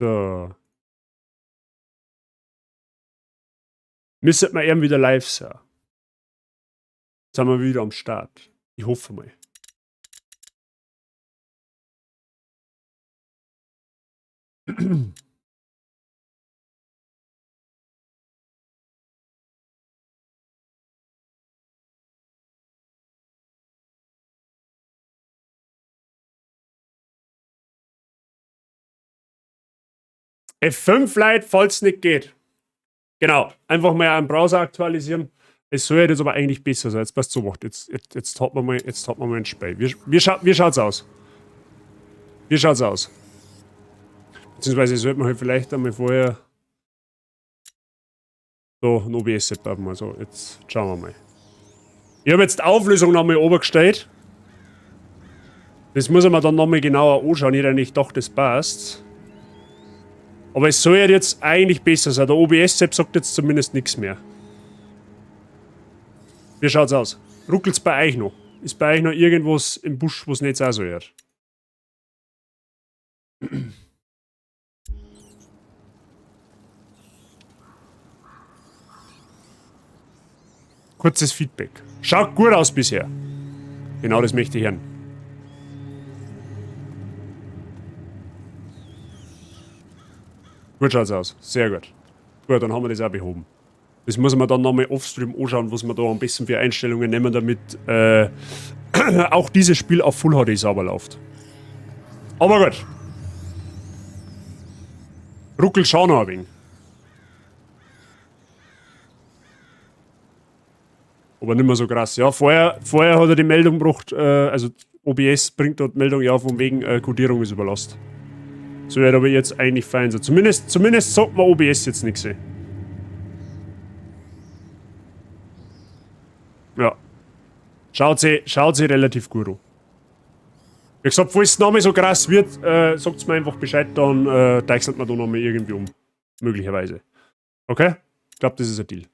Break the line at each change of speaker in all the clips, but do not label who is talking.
So. Müssen wir eben wieder live sein. Jetzt sind wir wieder am Start. Ich hoffe mal. F5 Lite, falls nicht geht. Genau, einfach mal einen Browser aktualisieren. Es soll ja jetzt aber eigentlich besser sein. Jetzt passt so macht. Jetzt hat man mal, jetzt hat man mal ein Spiel. Wie schaut's aus? Wie schaut's aus? Beziehungsweise sollte man halt vielleicht einmal vorher so ein OBS-Setup mal so. Jetzt schauen wir mal. Ich habe jetzt die Auflösung nochmal obergestellt. Das muss ich mir dann nochmal genauer anschauen. Ich hätte eigentlich gedacht, das passt. Aber es soll ja jetzt eigentlich besser sein. Der OBS-Sepp sagt jetzt zumindest nichts mehr. Wie schaut's aus? Ruckelt's bei euch noch? Ist bei euch noch irgendwas im Busch, was nicht auch so ist? Kurzes Feedback. Schaut gut aus bisher. Genau das möchte ich hören. Gut schaut's aus. Sehr gut. Gut, dann haben wir das auch behoben. Das muss man dann nochmal offstream anschauen, was wir da am besten für Einstellungen nehmen, damit auch dieses Spiel auf Full HD sauber läuft. Aber gut. Ruckelt schon noch ein wenig. Aber nicht mehr so krass. Ja, vorher hat er die Meldung gebracht, also OBS bringt dort Meldung, ja, von wegen Codierung ist überlastet. So wird aber jetzt eigentlich fein sein. Zumindest sagt man OBS jetzt nichts. Ja. Schaut sie relativ gut an. Wie gesagt, falls es nochmal so krass wird, sagt's mir einfach Bescheid, dann deichselt man da nochmal irgendwie um. Möglicherweise. Okay? Ich glaub, das ist ein Deal.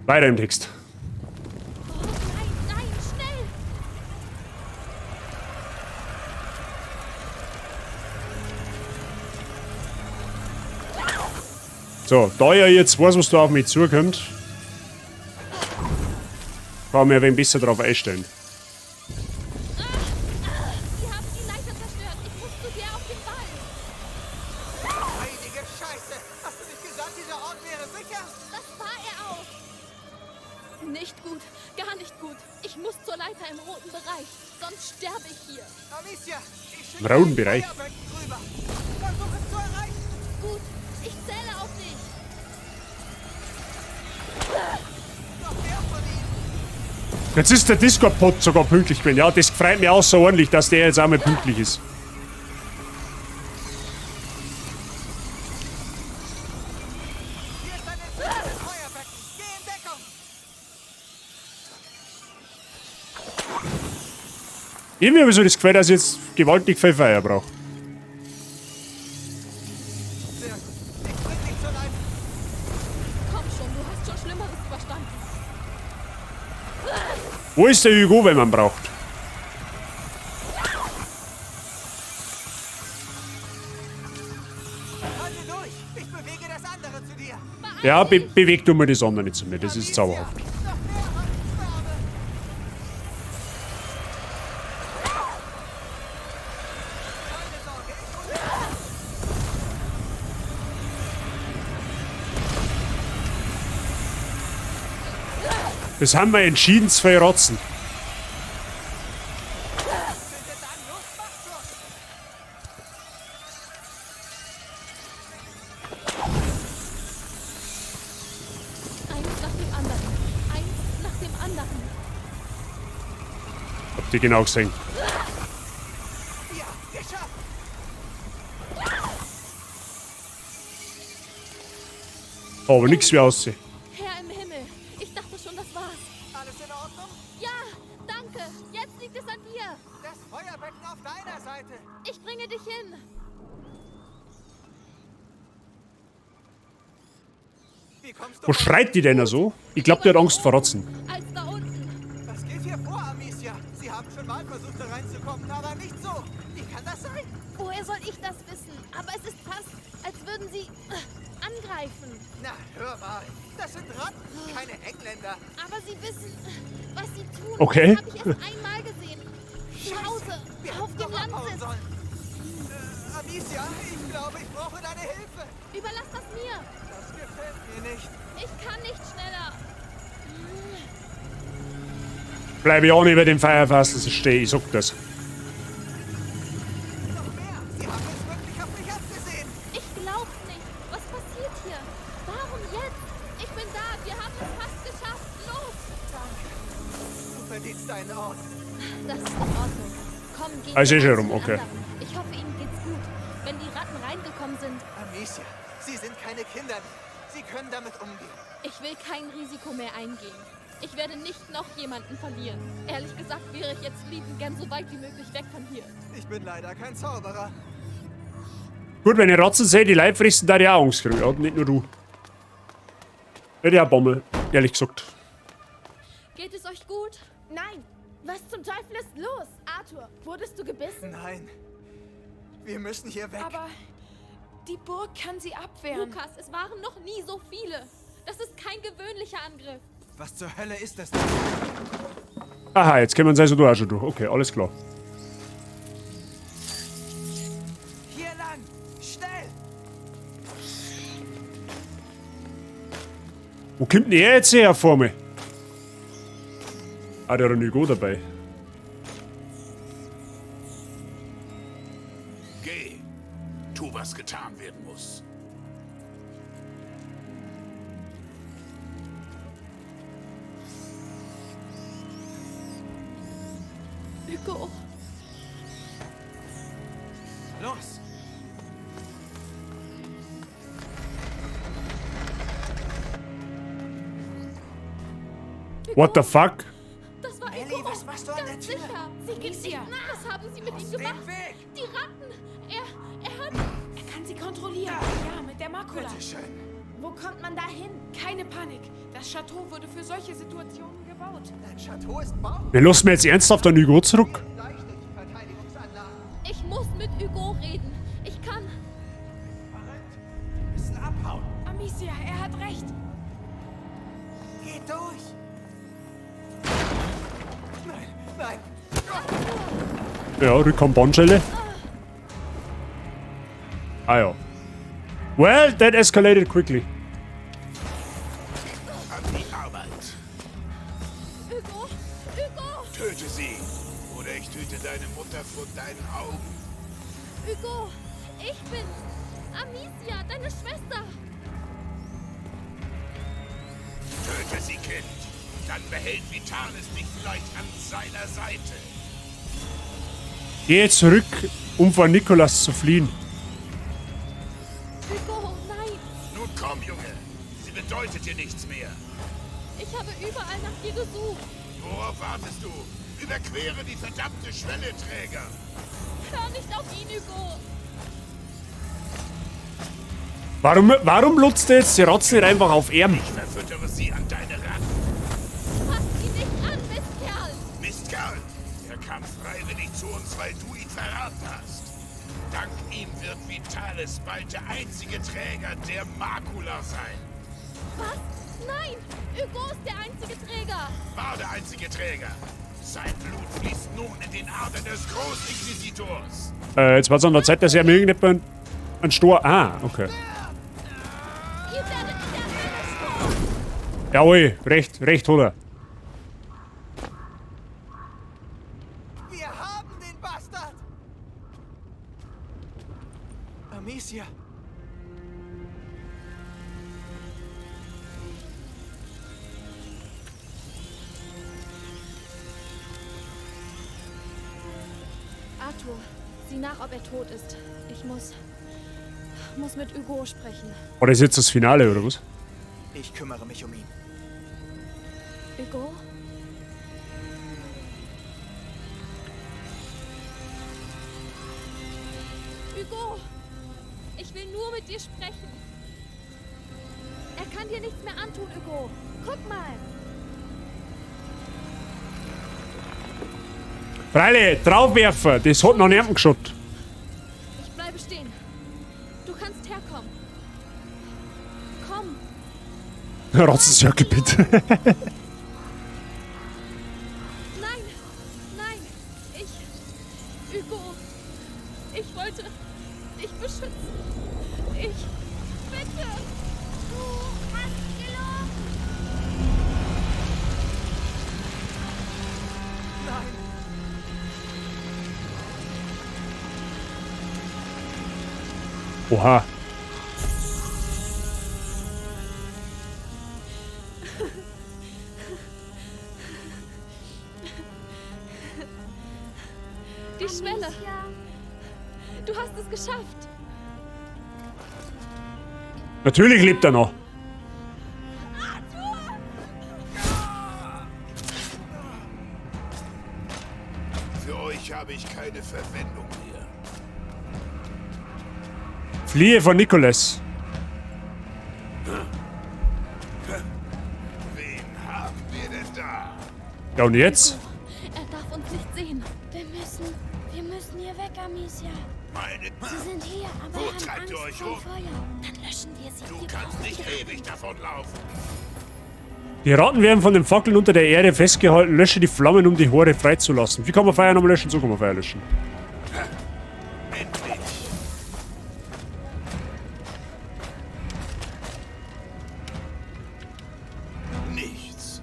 Weiter im Text.
Oh, nein, nein, schnell!
So, da ich ja jetzt weiß, was da auf mich zukommt, kann ich mir ein wenig besser drauf einstellen.
Ah, sie haben die Leiter zerstört. Ich muss zu dir auf den Ball.
Heilige Scheiße! Hast du nicht gesagt, dieser Ort wäre sicher?
Das war er auch. Nicht gut, gar nicht gut. Ich muss zur Leiter im roten Bereich, sonst sterbe ich hier.
Amicia, ich schicke
Im roten
ein
Bereich.
Feuerbecken rüber. Versuch es zu erreichen.
Gut, ich zähle auf dich.
Noch mehr von ihnen.
Jetzt ist der Discord-Pod sogar pünktlich gewesen. Ja, das freut mich auch so ordentlich, dass der jetzt auch mal pünktlich ist.
Hier ist ein entzündetes Feuerbecken. Geh in Deckung.
Irgendwie habe ich so das Gefühl, dass ich jetzt gewaltig viel Feuer brauche.
Sehr gut. Ich bring dich zur Leiter.
Komm schon, du hast schon Schlimmeres überstanden.
Wo ist der Hugo, wenn man braucht?
Halte durch! Ich bewege das andere zu dir!
Ja, beweg du mal das andere nicht zu mir, das ist zauberhaft. Das haben wir entschieden, zwei Rotzen.
Eins nach dem anderen. Eins nach dem anderen.
Habt ihr genau gesehen.
Ja, geschafft.
Aber nix wie aussehen.
Herr im Himmel, ich dachte schon, das war's.
Alles in Ordnung?
Ja, danke. Jetzt liegt es an dir.
Das Feuerbecken auf deiner Seite.
Ich bringe dich hin.
Wie kommst du
Wo schreit die denn da so? Ich glaub, die hat Angst vor Rotzen.
Als da unten.
Was geht hier vor, Amicia? Sie haben schon mal versucht, da reinzukommen, aber nicht so. Wie kann das sein?
Woher soll ich das wissen? Aber es ist fast, als würden sie angreifen.
Na, hör mal. Das sind Ratten, keine Engländer.
Aber sie wissen, was sie tun.
Okay.
Das habe ich erst einmal gesehen. Zu Hause,
Wir
auf
hätten
dem
doch abhauen
Landsitz.
sollen. Amicia, ich glaube, ich brauche deine Hilfe.
Überlass das mir.
Das gefällt mir nicht.
Ich kann nicht schneller.
Bleib ich auch nicht über dem Feierfassen stehen, ich sag das.
Noch mehr. Sie haben es wirklich auf mich abgesehen.
Ich glaub's nicht. Was passiert hier? Warum jetzt? Ich bin da. Wir haben es fast geschafft. Los!
Danke. Du verdienst einen Orden.
Das ist in Ordnung. Komm, gehen
Also
wir
eh schon
zu
rum,
den
okay.
anderen. Ich hoffe, ihnen geht's gut. Wenn die Ratten reingekommen sind,
Amicia, sie sind keine Kinder mehr. Sie können damit umgehen.
ich will kein Risiko mehr eingehen. Ich werde nicht noch jemanden verlieren. Ehrlich gesagt wäre ich jetzt liebend gern so weit wie möglich weg von hier.
Ich bin leider kein Zauberer.
Gut, wenn ich Ratzen sehe, die Leib fressen, da ich auch Angst kriegen. Ja, nicht nur du. Hätte ich auch Bommel, ehrlich gesagt.
Geht es euch gut?
Nein! Was zum Teufel ist los? Arthur, wurdest du gebissen?
Nein. Wir müssen hier weg.
Aber die Burg kann sie abwehren.
Lukas, es waren noch nie so viele. Das ist kein gewöhnlicher Angriff.
Was zur Hölle ist das denn?
Aha, jetzt können wir uns also da auch schon durch. Okay, alles klar.
Hier lang! Schnell!
Wo kommt denn er jetzt her vor mir? Ah, der hat einen Hugo dabei.
Geh. Tu, was getan werden muss.
Hugo,
Los!
Hugo.
What the fuck?
Das war
Ellie,
Hugo.
was machst du an der
Ganz
Tür?
sicher. Sie geht nicht
Amicia.
nach. Was haben sie mit
Aus
ihm
dem
gemacht?
Weg!
Die Ratten. Er hat...
Er kann sie kontrollieren. Ja, mit der Makula.
Bitte schön.
Wo kommt man da hin?
Keine Panik. Das Chateau wurde für solche Situationen gebaut.
Dein Chateau ist Bau.
Wir lassen mir jetzt ernsthaft den Hugo zurück.
Leicht durch die Verteidigungsanlagen.
Ich muss mit Hugo reden. Ich kann...
Verrückt. Wir müssen abhauen.
Amicia, er hat recht.
Geht durch! Nein, nein!
Ja, Rückhand-Bandschelle. Ah ja. Well, that escalated quickly.
An die Arbeit.
Hugo! Hugo!
Töte sie, oder ich töte deine Mutter vor deinen Augen.
Hugo! Ich bin's! Amicia, deine Schwester!
Töte sie, Kind. Dann behält Vitalis dich vielleicht an seiner Seite.
Geh zurück, um vor Nikolas zu fliehen.
Hugo, nein!
Nun komm, Junge. Sie bedeutet dir nichts mehr.
Ich habe überall nach dir gesucht.
Worauf wartest du? Überquere die verdammte Schwelle, Träger.
Hör nicht auf ihn, Hugo!
Warum lutzt er jetzt die Ratzen nicht einfach auf Erm?
Ich verfüttere sie an deine Ratten.
Fass ihn nicht an, Mistkerl!
Mistkerl! Er kam freiwillig zu uns, weil du ihn verraten hast. Dank ihm wird Vitalis bald der einzige Träger der Makula sein.
Was? Nein! Hugo ist der einzige Träger!
War der einzige Träger. Sein Blut fließt nun in den Adern des Großinquisitors.
Jetzt war es an der Zeit, dass er mir irgendjemand einen Stor... Ah, okay.
Ihr werdet in der Hölle sterben!
Jawohl, recht, hat er.
Wir haben den Bastard! Amicia!
Arthur, sieh nach, ob er tot ist. Ich muss mit Hugo sprechen.
War das jetzt das Finale, oder was?
Ich kümmere mich um ihn.
Hugo? Hugo! Ich will nur mit dir sprechen. Er kann dir nichts mehr antun, Hugo. Guck mal!
Freilich, draufwerfen, das hat noch niemandem geschaut.
Ich bleibe stehen. Du kannst herkommen. Komm.
Rotzensjöckel, bitte.
Nein, nein, ich. Hugo, ich wollte dich beschützen. Ich. Bitte.
Du hast gelogen.
Nein!
Oha.
Die Schwelle.
Amicia.
Du hast es geschafft.
Natürlich lebt er noch.
Für euch habe ich keine Verwendung mehr.
Fliehe von Nicholas.
Wen haben wir denn da?
Ja, und jetzt?
Er darf uns nicht sehen.
Wir müssen hier weg, Amicia.
Meine...
Sie sind hier, aber
Wo
haben
treibt
Angst
ihr euch
vom
rum?
Feuer.
Dann löschen wir sie.
Du
Wir
kannst
brauchen
nicht
die Ratten.
ewig davonlaufen.
Die Ratten werden von den Fackeln unter der Erde festgehalten. Lösche die Flammen, um die Horde freizulassen. Wie kann man Feuer nochmal löschen? So kann man Feuer löschen.
Endlich. Nichts.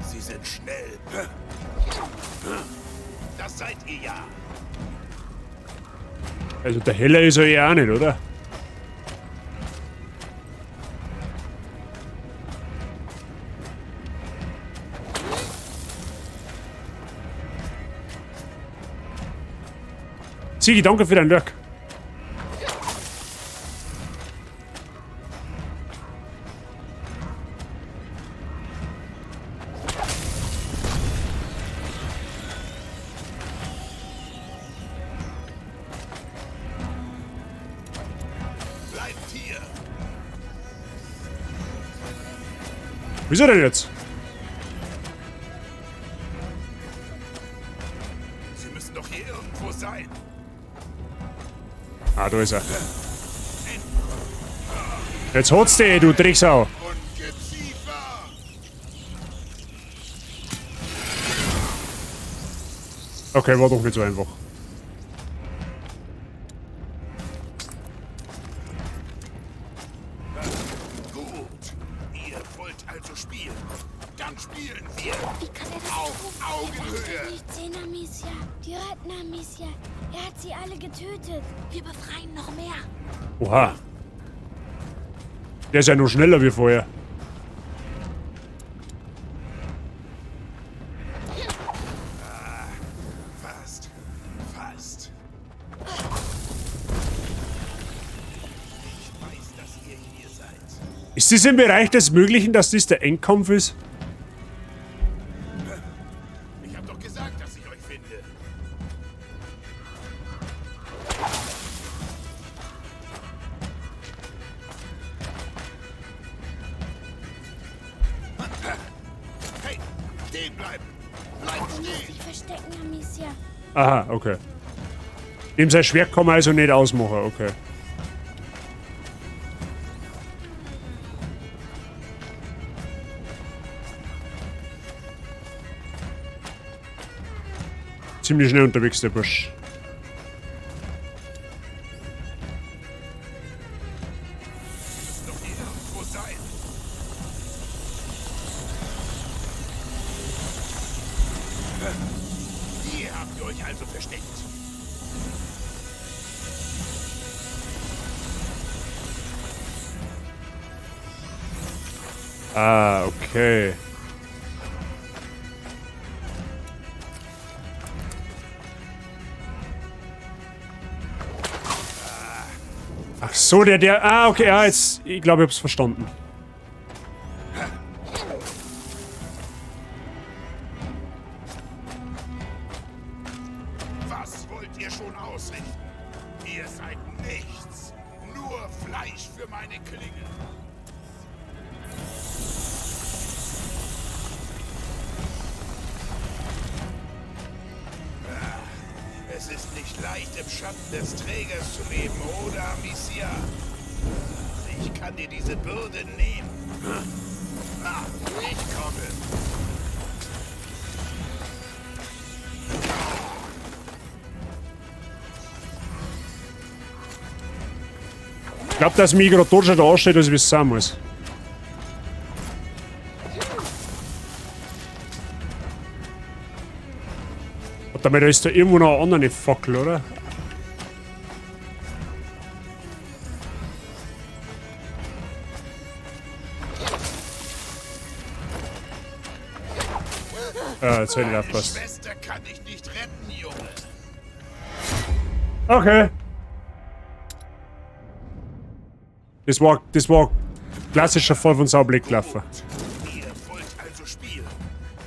Sie sind schnell. Das seid ihr ja.
Also der Heller ist er ja auch nicht, oder? Sigi, danke für dein Lurk.
Bleibt hier.
Wieso denn jetzt?
Sie müssen doch hier irgendwo sein.
Ah, da ist er. Jetzt holst du dich, du Drecksau. Okay, war doch nicht so einfach.
Gut. Ihr wollt also spielen. Dann spielen wir.
Wie kann er das
Auf
tun?
Er darf
Augenhöhe.
dich nicht sehen, Amicia. Die Ratten, Amicia. Er hat sie alle getötet.
Wir befreien noch mehr.
Oha. Der ist ja noch schneller wie vorher.
Fast. Fast. Ich weiß, dass ihr hier seid.
Ist das im Bereich des Möglichen, dass das der Endkampf ist?
Ich hab doch gesagt, dass ich euch finde. Hey, stehen bleiben! Bleib
Du musst
stehen!
dich verstecken, Amicia.
Aha, okay. Dem sein Schwert kann man also nicht ausmachen, okay. Ziemlich schnell unterwegs, der Bursch.
Doch hier irgendwo sein. Hier habt ihr euch also versteckt.
Ah, okay. Ach so, der... Ah, okay, ja, jetzt... Ich glaube, ich hab's verstanden.
Was wollt ihr schon ausrichten? Ihr seid nichts. Nur Fleisch für meine Klinge. leicht, im Schatten des Trägers zu leben, oder, Amicia? Ich kann dir diese Bürde nehmen. Ah, ich komme.
Ich glaube, dass mich gerade dort schon da ansteht, als wie es sein muss. Warte mal, da ist da irgendwo noch eine andere Fackel, oder? Ja, jetzt hätte ich aufgepasst.
Schwester kann dich nicht retten, Junge.
Okay. Das war klassischer Fall von Saublick gelaufen.
Ihr wollt also spielen.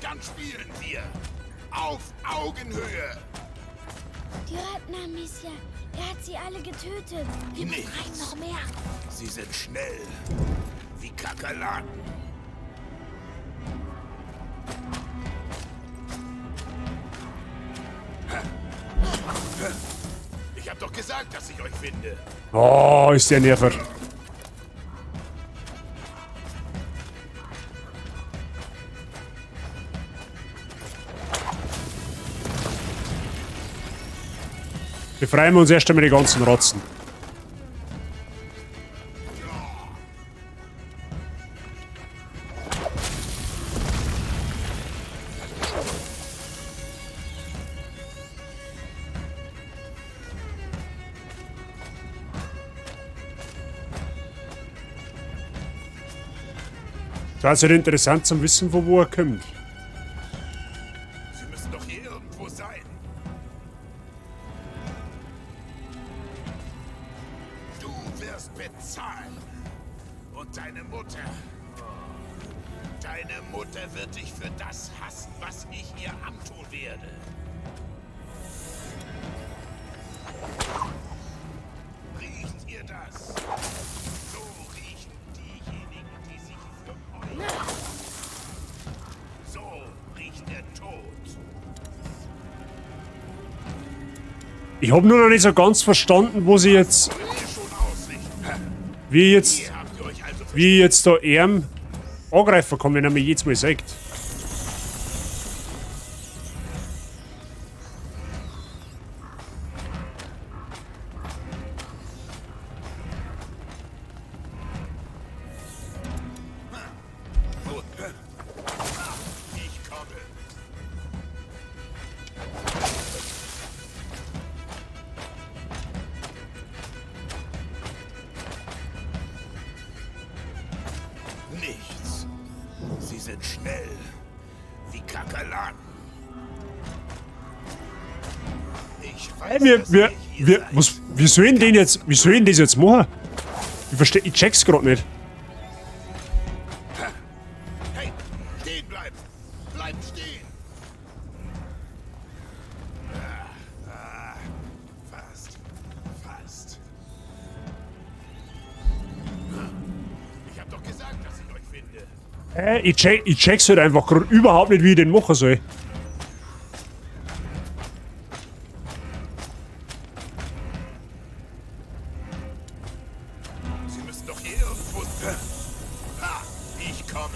Dann spielen wir. Auf Augenhöhe.
Die Ratten, Amicia. Er hat sie alle getötet.
Wir befreien noch mehr.
Sie sind schnell. Wie Kakerlaken. Ich hab doch gesagt, dass ich euch finde.
Oh, ist der nervig. Befreien wir uns erst einmal die ganzen Rotzen. Das ist halt interessant zum Wissen, von wo er kommt.
Sie müssen doch hier irgendwo sein. Du wirst bezahlen. Und deine Mutter. Deine Mutter wird dich für das hassen, was ich ihr antun werde. Riecht ihr das? So riechen diejenigen, die sich für euch. So riecht der Tod.
Ich hab nur noch nicht so ganz verstanden, wo sie jetzt. Wie jetzt. Wie jetzt da Erm angreifen kann, wenn er mir jedes Mal sagt.
Ich komme. Nichts. Sie sind schnell. Wie Kakerlaken. Ich weiß,
Hey, wir sollen den jetzt, wie sollen das jetzt machen? Ich verstehe, ich check's grad nicht.
Hey, stehen bleiben! Bleib stehen! Fast, fast. Ich hab doch gesagt, dass ich euch finde.
Ich check's halt einfach grad überhaupt nicht, wie ich den machen soll.
Sie müssen doch hier irgendwo... Ha! Ich komme!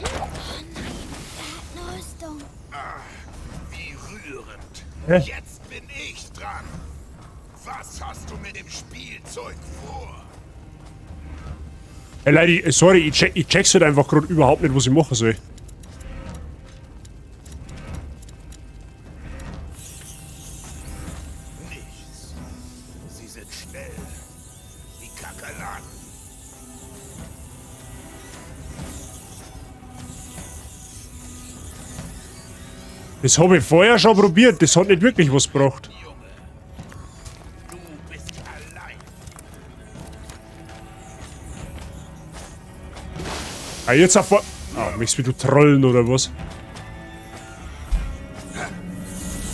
Er hat eine Rüstung.
Ah, wie rührend.
Hä?
Jetzt bin ich dran. Was hast du mit dem Spielzeug vor?
Hey Leute, sorry, ich check's halt einfach grad überhaupt nicht, was ich machen soll.
Nichts. Sie sind schnell. Wie Kakerlaken.
Das hab ich vorher schon probiert, das hat nicht wirklich was gebracht.
Junge, du bist allein.
Ah, jetzt auf. Ah, möchtest du trollen oder was?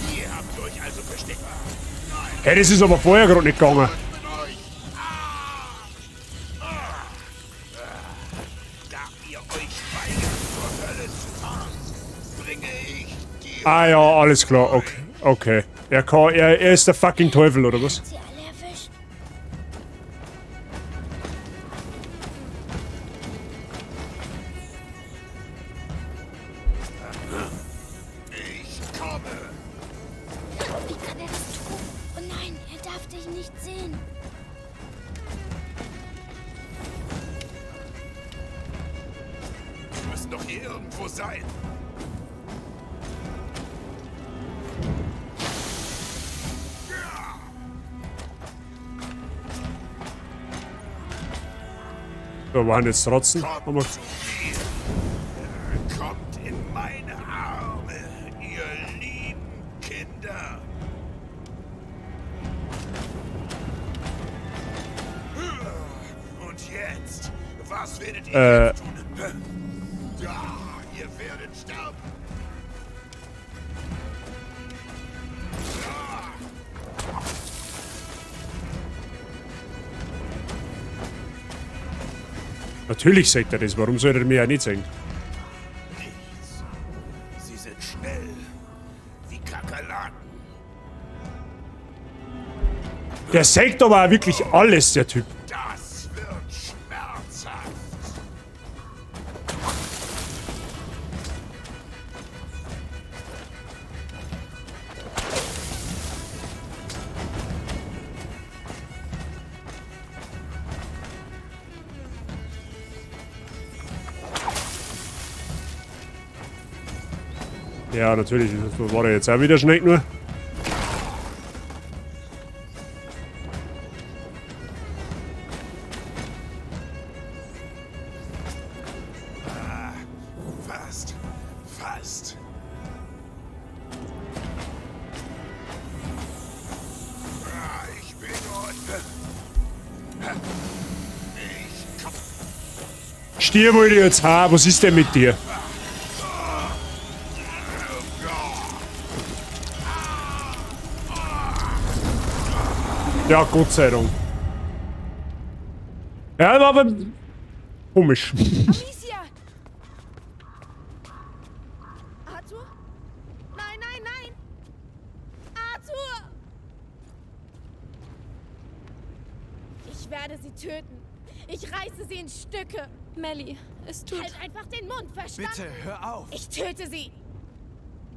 Hier habt ihr euch also versteckt.
Hey, das ist aber vorher gerade nicht gegangen.
Mit euch! Ah! Ah! Da ihr euch weigert, zur Hölle zu fahren, bringe ich die
Ah ja, alles klar, okay. Okay. Er ist der fucking Teufel, oder was?
Hat sie alle erwischt?
Ich komme!
Wie kann er das tun? Oh nein, er darf dich nicht sehen.
Sie müssen doch hier irgendwo sein.
So, waren jetzt trotzdem.
Kommt zu mir! Kommt in meine Arme, ihr lieben Kinder! Und jetzt? Was werdet ihr jetzt tun? Ja, ihr werdet sterben!
Natürlich sagt er das. Warum soll er mir ja nicht sagen?
Nichts. Sie sind schnell. Wie Kakerlaken.
Der sagt aber auch wirklich alles, der Typ.
Das wird schmerzhaft.
Ja, natürlich. Das war er jetzt auch wieder schnell nur.
Fast. Fast. Ich bin unten. Ich komm.
Stier wollte ich jetzt haben. Was ist denn mit dir? Ja, Gott sei Dank. Ja, war aber komisch.
Amicia!
Arthur? Nein, nein, nein! Arthur! Ich werde sie töten. Ich reiße sie in Stücke. Melly, es tut... Halt einfach den Mund, verstanden?
Bitte, hör auf!
Ich töte sie.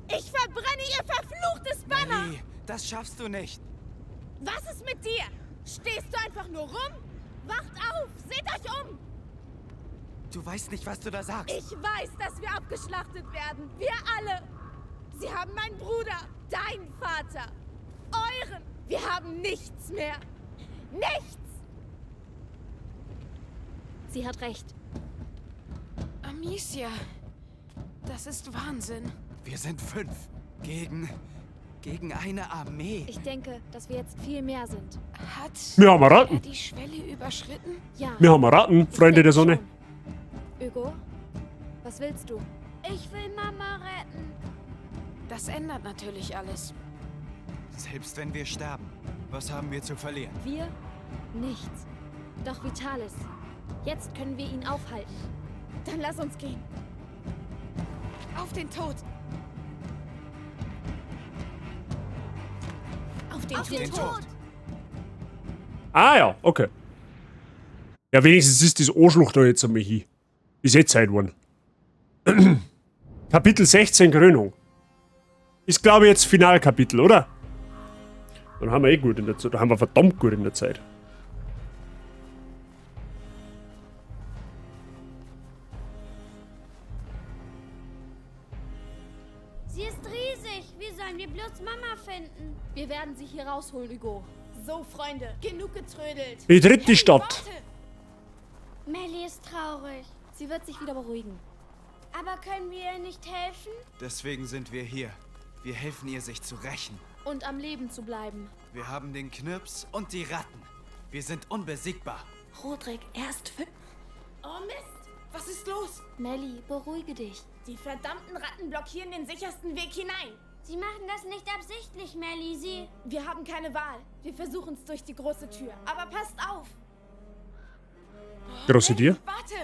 Ich verbrenne ihr verfluchtes Banner!
Melly, das schaffst du nicht.
Was ist mit dir? Stehst du einfach nur rum? Wacht auf! Seht euch um!
Du weißt nicht, was du da sagst.
Ich weiß, dass wir abgeschlachtet werden. Wir alle. Sie haben meinen Bruder, deinen Vater, euren. Wir haben nichts mehr. Nichts! Sie hat recht.
Amicia, das ist Wahnsinn.
Wir sind 5 gegen eine Armee.
Ich denke, dass wir jetzt viel mehr sind.
Hat
Wir haben Ratten.
er die Schwelle überschritten?
Ja.
Wir haben Ratten, Freunde der Sonne.
Schon. Hugo, was willst du?
Ich will Mama retten.
Das ändert natürlich alles.
Selbst wenn wir sterben, was haben wir zu verlieren?
Wir? Nichts. Doch Vitalis. Jetzt können wir ihn aufhalten. Dann lass uns gehen.
Auf den Tod!
Auf den
Auf
Tod.
den Tod.
Ah ja, okay. Ja, wenigstens ist das Arschloch da jetzt einmal hin. Ist eh Zeit geworden. Kapitel 16, Krönung. Ist, glaube ich, jetzt Finalkapitel, oder? Dann haben wir eh gut in der Zeit. Da haben wir verdammt gut in der Zeit.
Sie ist riesig. Wie sollen wir bloß Mama finden?
Wir werden sie hier rausholen, Hugo.
So, Freunde, genug getrödelt.
Betritt die Stadt.
Warte!
Melly ist traurig.
Sie wird sich wieder beruhigen.
Aber können wir ihr nicht helfen?
Deswegen sind wir hier. Wir helfen ihr, sich zu rächen.
Und am Leben zu bleiben.
Wir haben den Knirps und die Ratten. Wir sind unbesiegbar.
Rodrik, er ist 5.
Oh Mist! Was ist los?
Melly, beruhige dich.
Die verdammten Ratten blockieren den sichersten Weg hinein.
Sie machen das nicht absichtlich, Melly. Sie.
Wir haben keine Wahl. Wir versuchen es durch die große Tür. Aber passt auf!
Große Tür?
Warte!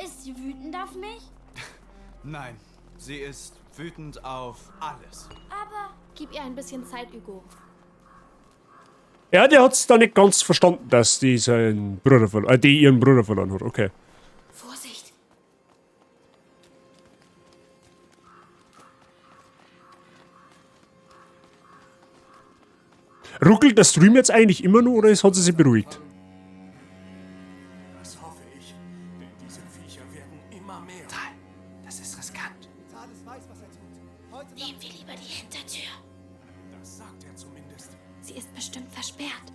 Ist sie wütend auf mich?
Nein, sie ist wütend auf alles.
Aber.
Gib ihr ein bisschen Zeit, Hugo.
Ja, der hat's da nicht ganz verstanden, dass die seinen Bruder verloren, die ihren Bruder verloren hat. Okay.
Vorsicht!
Ruckelt der Stream jetzt eigentlich immer noch oder ist, hat sie sich beruhigt?
Das hoffe ich, denn diese Viecher werden immer mehr.
Tal, das ist riskant.
Vitalis weiß, was er tut. Heute
Nehmen wir lieber die Hintertür.
Das sagt er zumindest.
Sie ist bestimmt versperrt.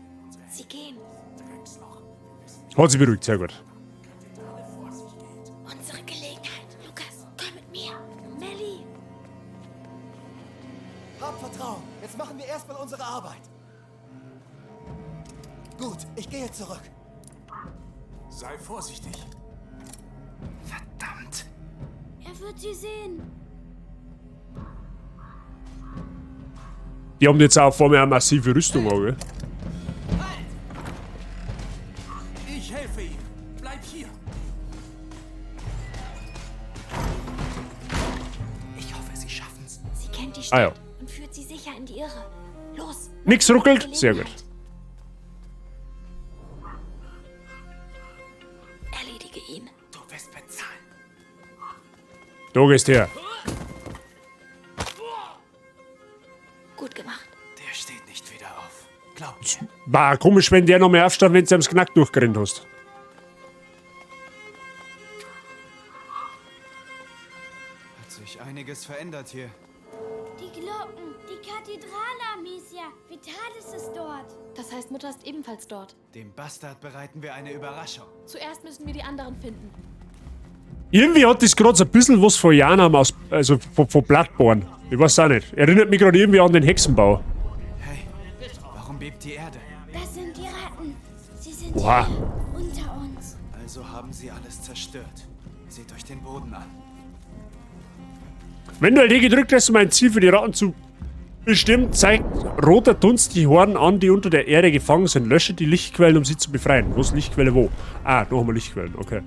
Sie gehen.
Drecksloch. Wir wissen nicht,
Hat sie beruhigt, sehr gut.
Kathedrale vor sich geht.
Unsere Gelegenheit. Lukas, komm mit mir. Melly.
Hab Vertrauen. Jetzt machen wir erstmal unsere Arbeit. Gut, ich gehe zurück.
Sei vorsichtig.
Verdammt.
Er wird sie sehen.
Die haben jetzt auch vor mir eine massive Rüstung, auch, gell?
Ich helfe ihm. Bleib hier.
Ich hoffe, sie schaffen's.
Sie kennt die
Ah
Stadt
ja.
und führt sie sicher in die Irre. Los!
Nix ruckelt? Sehr gut.
Gelegenheit. Erledige ihn.
Du wirst bezahlen.
Da gehst her.
Gut gemacht.
Der steht nicht wieder auf. Glaub mir.
War komisch, wenn der noch mehr aufstand, wenn du ihm das Knack durchgerannt hast.
Hat sich einiges verändert hier.
Die Glocken, die Kathedrale, Amicia. Vitalis ist dort.
Das heißt, Mutter ist ebenfalls dort.
Dem Bastard bereiten wir eine Überraschung.
Zuerst müssen wir die anderen finden.
Irgendwie hat das gerade so ein bisschen was von Janam aus, also von Bloodborne. Ich weiß auch nicht. Erinnert mich gerade irgendwie an den Hexenbau.
Hey, warum bebt die Erde?
Das sind die Ratten. Sie sind
Oha.
hier, unter uns.
Also haben sie alles zerstört. Seht euch den Boden an.
Wenn du LD gedrückt hast, um ein Ziel für die Ratten zu bestimmen, zeigt roter Dunst die Horden an, die unter der Erde gefangen sind. Lösche die Lichtquellen, um sie zu befreien. Wo ist Lichtquelle wo? Ah, noch einmal Lichtquellen, okay.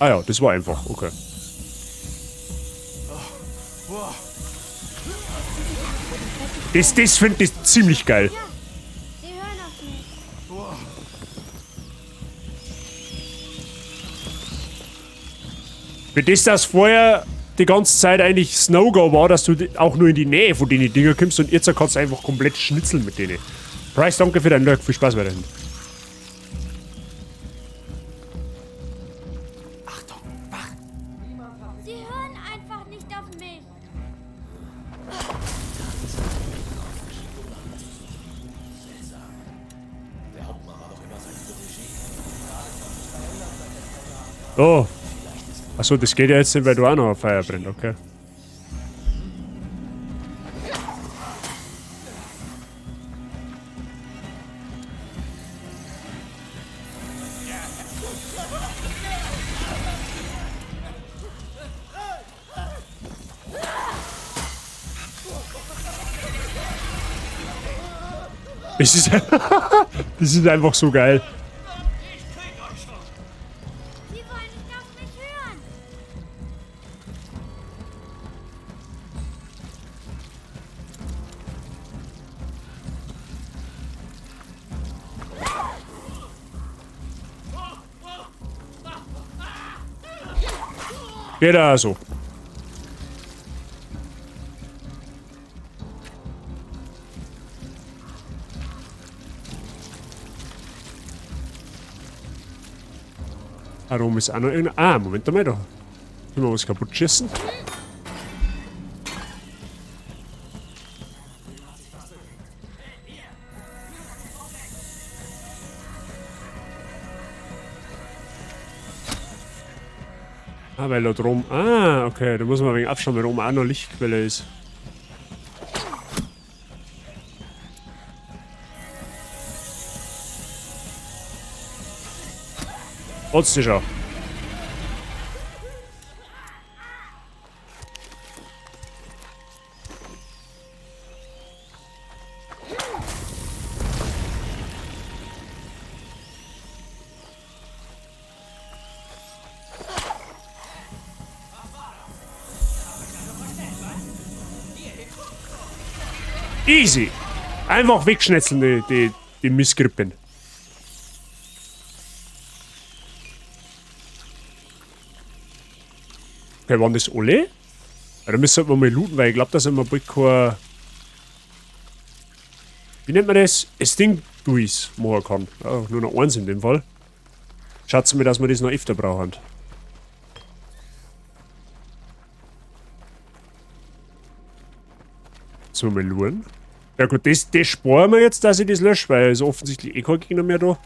Ah ja, das war einfach, okay. Das finde ich ziemlich geil.
Ja, sie hören auf mich.
Für das, dass vorher die ganze Zeit eigentlich Snow-Go war, dass du auch nur in die Nähe von denen Dinger kommst und jetzt kannst du einfach komplett schnitzeln mit denen. Price, danke für deinen Lurk. Viel Spaß weiterhin.
Achtung, wach!
Sie hören einfach nicht auf mich.
Oh. Achso, das geht ja jetzt nicht, weil du auch noch ein Feuer brennt, okay. Es ist, das ist einfach so geil.
Sie wollen nicht auf mich hören.
Geht also. Ah, da oben ist auch noch irgendein... Ah, Moment einmal da. Können wir was kaputt schießen? Ah, weil da drum... Ah, okay, da muss man ein wenig abschauen, weil da oben auch noch Lichtquelle ist. Trotzdem schon. Easy. Einfach wegschnetzeln, die Missgrippen. Okay, waren das alle? Ja, da müssen wir mal looten, weil ich glaube, da sind wir bald kein... Wie nennt man das? Das Ding Duis machen kann. Ja, nur noch eins in dem Fall. Schaut mir, dass wir das noch öfter brauchen. So, mal schauen. Ja gut, das sparen wir jetzt, dass ich das lösche, weil es offensichtlich eh kein Gegner mehr da.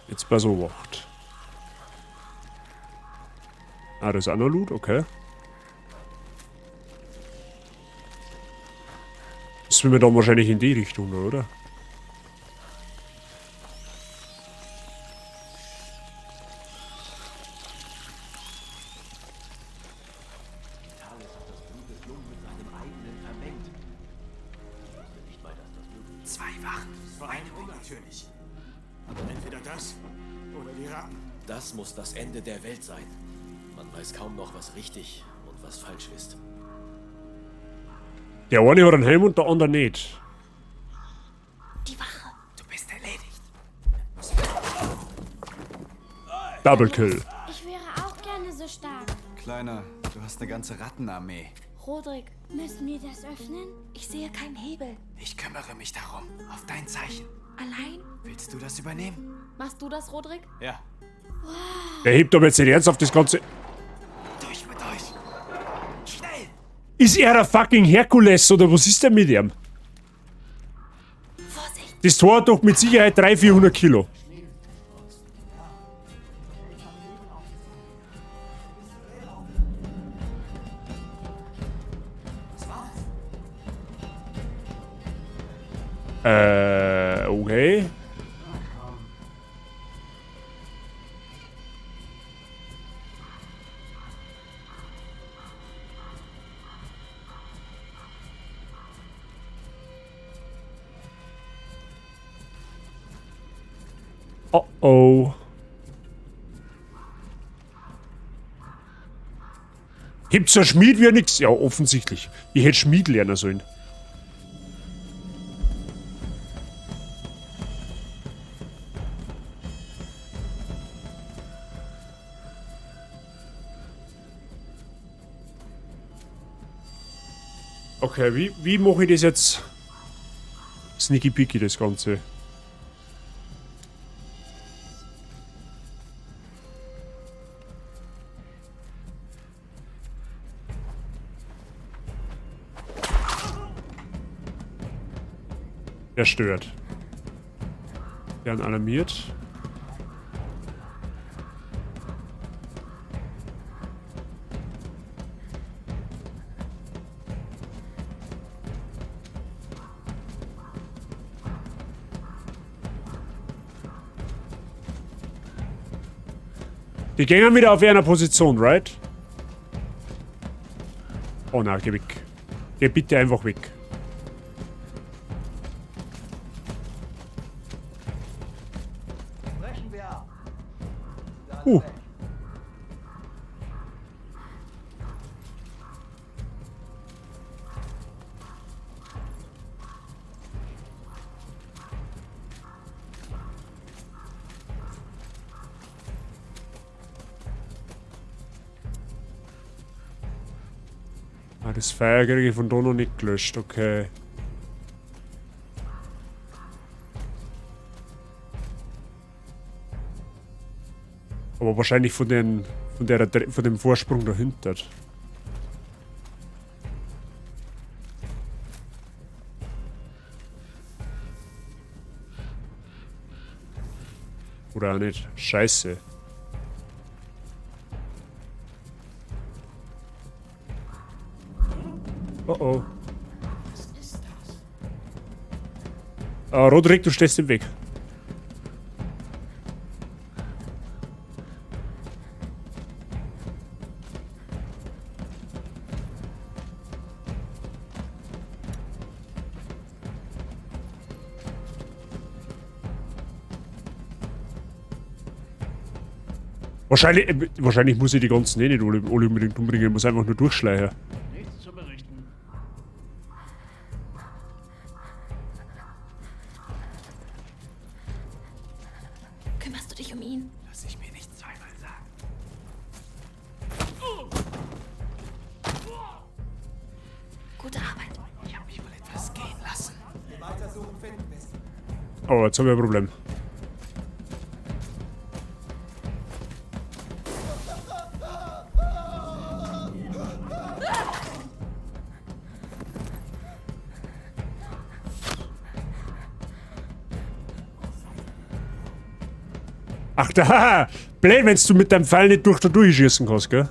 Jetzt bei so Wacht. Ah, das ist auch noch Loot, okay. Das will wir dann wahrscheinlich in die Richtung, oder?
Zwei Wachen. Eine unnatürlich.
Aber entweder das oder die Ratten.
Das muss das Ende der Welt sein. Man weiß kaum noch, was richtig und was falsch ist.
Der eine hat einen Helm und der andere nicht.
Die Wache.
Du bist erledigt.
Double Kill.
Ich wäre auch gerne so stark.
Kleiner, du hast eine ganze Rattenarmee.
Rodrik,
Müssen wir das öffnen?
ich sehe keinen Hebel.
Ich kümmere mich darum. Auf dein Zeichen.
Allein?
Willst du das übernehmen?
Machst du das, Rodrik?
Ja.
Der hebt aber jetzt nicht ernsthaft das Ganze.
Durch mit euch. Schnell!
Ist er der fucking Herkules oder was ist denn mit ihm?
Vorsicht!
Das Tor hat doch mit Sicherheit 300, 400 Kilo. Okay. Oh oh. Gibt's ein Schmied wie nix? Ja, offensichtlich. Ich hätte Schmied lernen sollen. Okay, wie mache ich das jetzt? Sneaky peeky das Ganze. Der stört. Der alarmiert. Die gehen wieder auf einer Position, right? Oh nein, geh weg. Geh bitte einfach weg.
Brechen wir ab. Dann weg.
Ah, das Feuer kriege ich von da noch nicht gelöscht, okay. Aber wahrscheinlich von dem Vorsprung dahinter. Oder auch nicht. Scheiße. Oh oh.
Was ist
Rodrik, du stehst im Weg. Wahrscheinlich muss ich die ganzen eh nicht alle unbedingt umbringen, ich muss einfach nur durchschleichen.
Nichts zu berichten.
Kümmerst du dich um ihn?
Lass ich mir nicht zweimal sagen.
Gute Arbeit.
Ich habe mich wohl etwas gehen lassen.
Weitersuchen finden wir.
Oh, jetzt haben wir ein Problem. Ach da, blöd, wenn du mit deinem Pfeil nicht durch da durchschießen kannst, gell?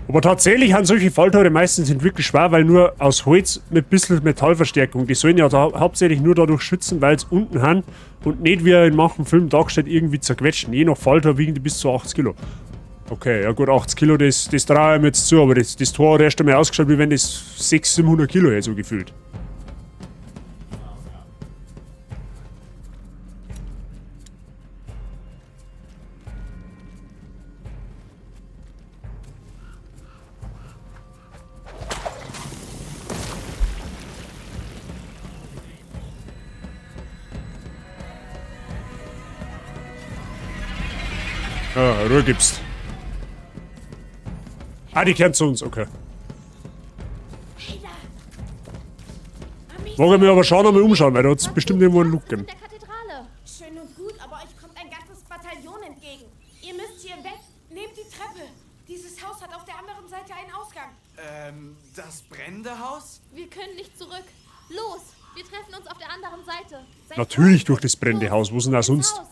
Aber tatsächlich haben solche Falltore meistens sind wirklich schwer, weil nur aus Holz mit bisschen Metallverstärkung. Die sollen ja da hauptsächlich nur dadurch schützen, weil es unten haben und nicht wie in manchen Filmen dargestellt irgendwie zerquetschen. Je nach Falltor wiegen die bis zu 80 Kilo. Okay, ja gut, 80 Kilo, das traue ich mir jetzt zu, aber das Tor hat erst einmal ausgeschaut, wie wenn das 600, 700 Kilo hätte, so gefühlt. Ah, Ruhe gibst. Ah, die kehren zu uns, okay. Wollen wir aber schauen, einmal umschauen, weil da hat es bestimmt irgendwo einen Look gegeben.
Der Kathedrale.
Schön und gut, aber euch kommt ein ganzes Bataillon entgegen. Ihr müsst hier weg. Nehmt die Treppe. Dieses Haus hat auf der anderen Seite einen Ausgang.
Das brennende Haus?
Wir können nicht zurück. Los, wir treffen uns auf der anderen Seite. Seid
Natürlich durch das brennende Haus, wo sind da sonst?
Haus.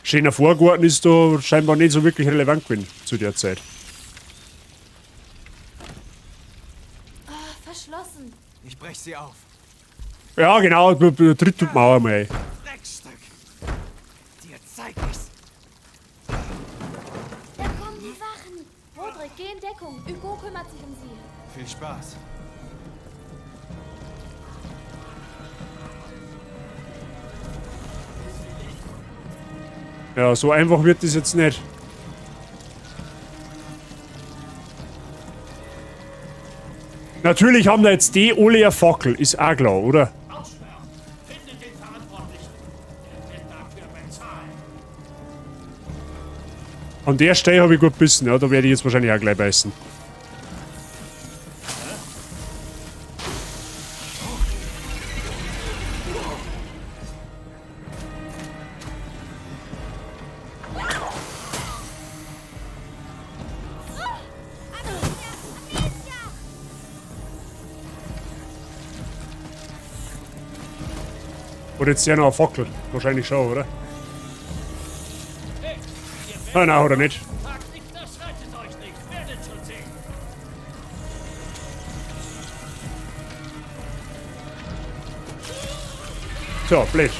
Schöner Vorgarten ist da scheinbar nicht so wirklich relevant gewesen zu der Zeit.
Ah, verschlossen.
Ich brech sie auf.
Ja, genau, tritt die Mauer mal ein.
Dreckstück. Dir zeig ich's.
Da kommen die Wachen.
Rodrik, geh in Deckung. Hugo kümmert sich um sie.
Viel Spaß.
Ja, so einfach wird das jetzt nicht. Natürlich haben da jetzt die alle eine Fackel, ist auch klar, oder?
Findet den Verantwortlichen. Er wird dafür bezahlen.
An der Stelle habe ich gut bissen, ja, da werde ich jetzt wahrscheinlich auch gleich beißen. Oder jetzt ja noch eine Fackel. Wahrscheinlich schon, oder? Ah, nein, oder nicht.
Sagt nicht, das rettet euch nicht. Werdet schon sehen.
Tja, blöd.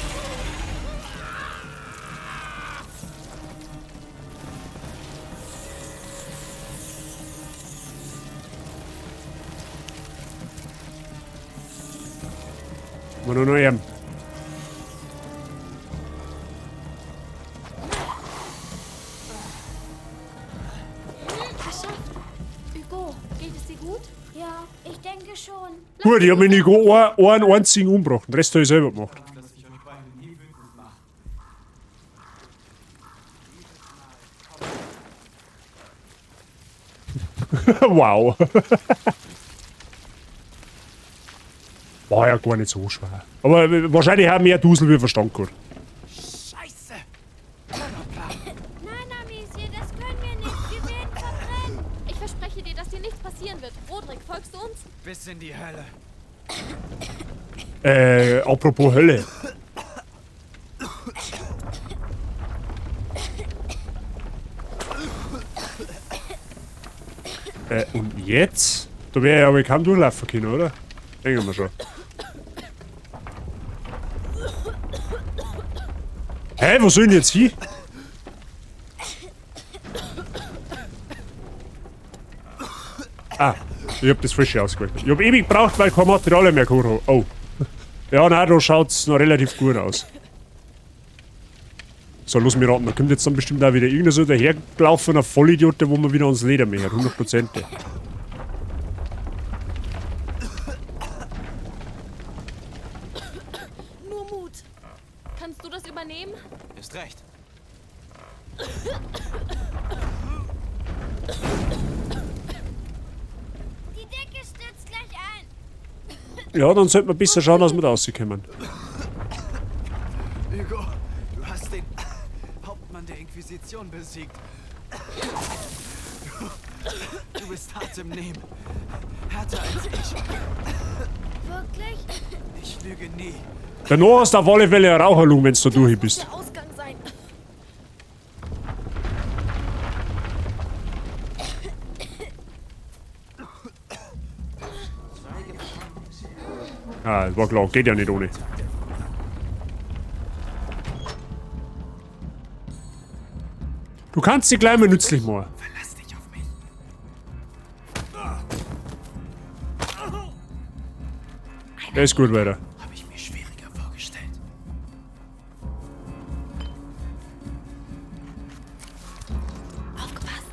Mal nur noch eben.
Geschafft. Hugo, geht es dir gut?
Ja, ich denke schon.
Gut, ich hab mich nicht einen einzigen umgebracht. Den Rest habe ich selber gemacht.
Dass ich euch beiden nie wütend mache.
Wow. War ja gar nicht so schwer. Aber wahrscheinlich auch mehr Dusel wie Verstand gehabt.
Scheiße!
Nein, Amicia, das können wir nicht. Wir werden verbrennen.
Ich verspreche dir, dass dir nichts passieren wird. Rodrik, folgst du uns?
Bis in die Hölle.
Apropos Hölle. Und jetzt? Da wäre ja aber kaum durchlaufen können, oder? Denken wir schon. Hä, wo soll ich denn jetzt hin? Ah, ich hab das falsche ausgewählt. Ich hab ewig gebraucht, weil kein Material mehr geholt hab. Oh. Ja, nein, da schaut's noch relativ gut aus. So, lass mich raten, da kommt jetzt dann bestimmt auch wieder irgendein so dahergelaufener Vollidiot, der wo man wieder ans Leder mehr hat. 100%.
Nur Mut. Kannst du das übernehmen?
Ist recht.
Die Decke stürzt gleich ein.
Ja, dann sollten wir besser schauen, dass wir da rauskommen.
Hugo, du hast den Hauptmann der Inquisition besiegt. Du bist hart im Nehmen. Härter als ich.
Wirklich?
Ich lüge nie.
Danach hast du auf alle Fälle eine Raucherlunge, wenn du da durch bist.
Der Ausgang sein.
Ah, das war klar, geht ja nicht ohne. Du kannst sie gleich mal nützlich machen.
Verlass dich auf mich.
Der ist gut weiter.
Habe ich mir schwieriger vorgestellt.
Aufgepasst.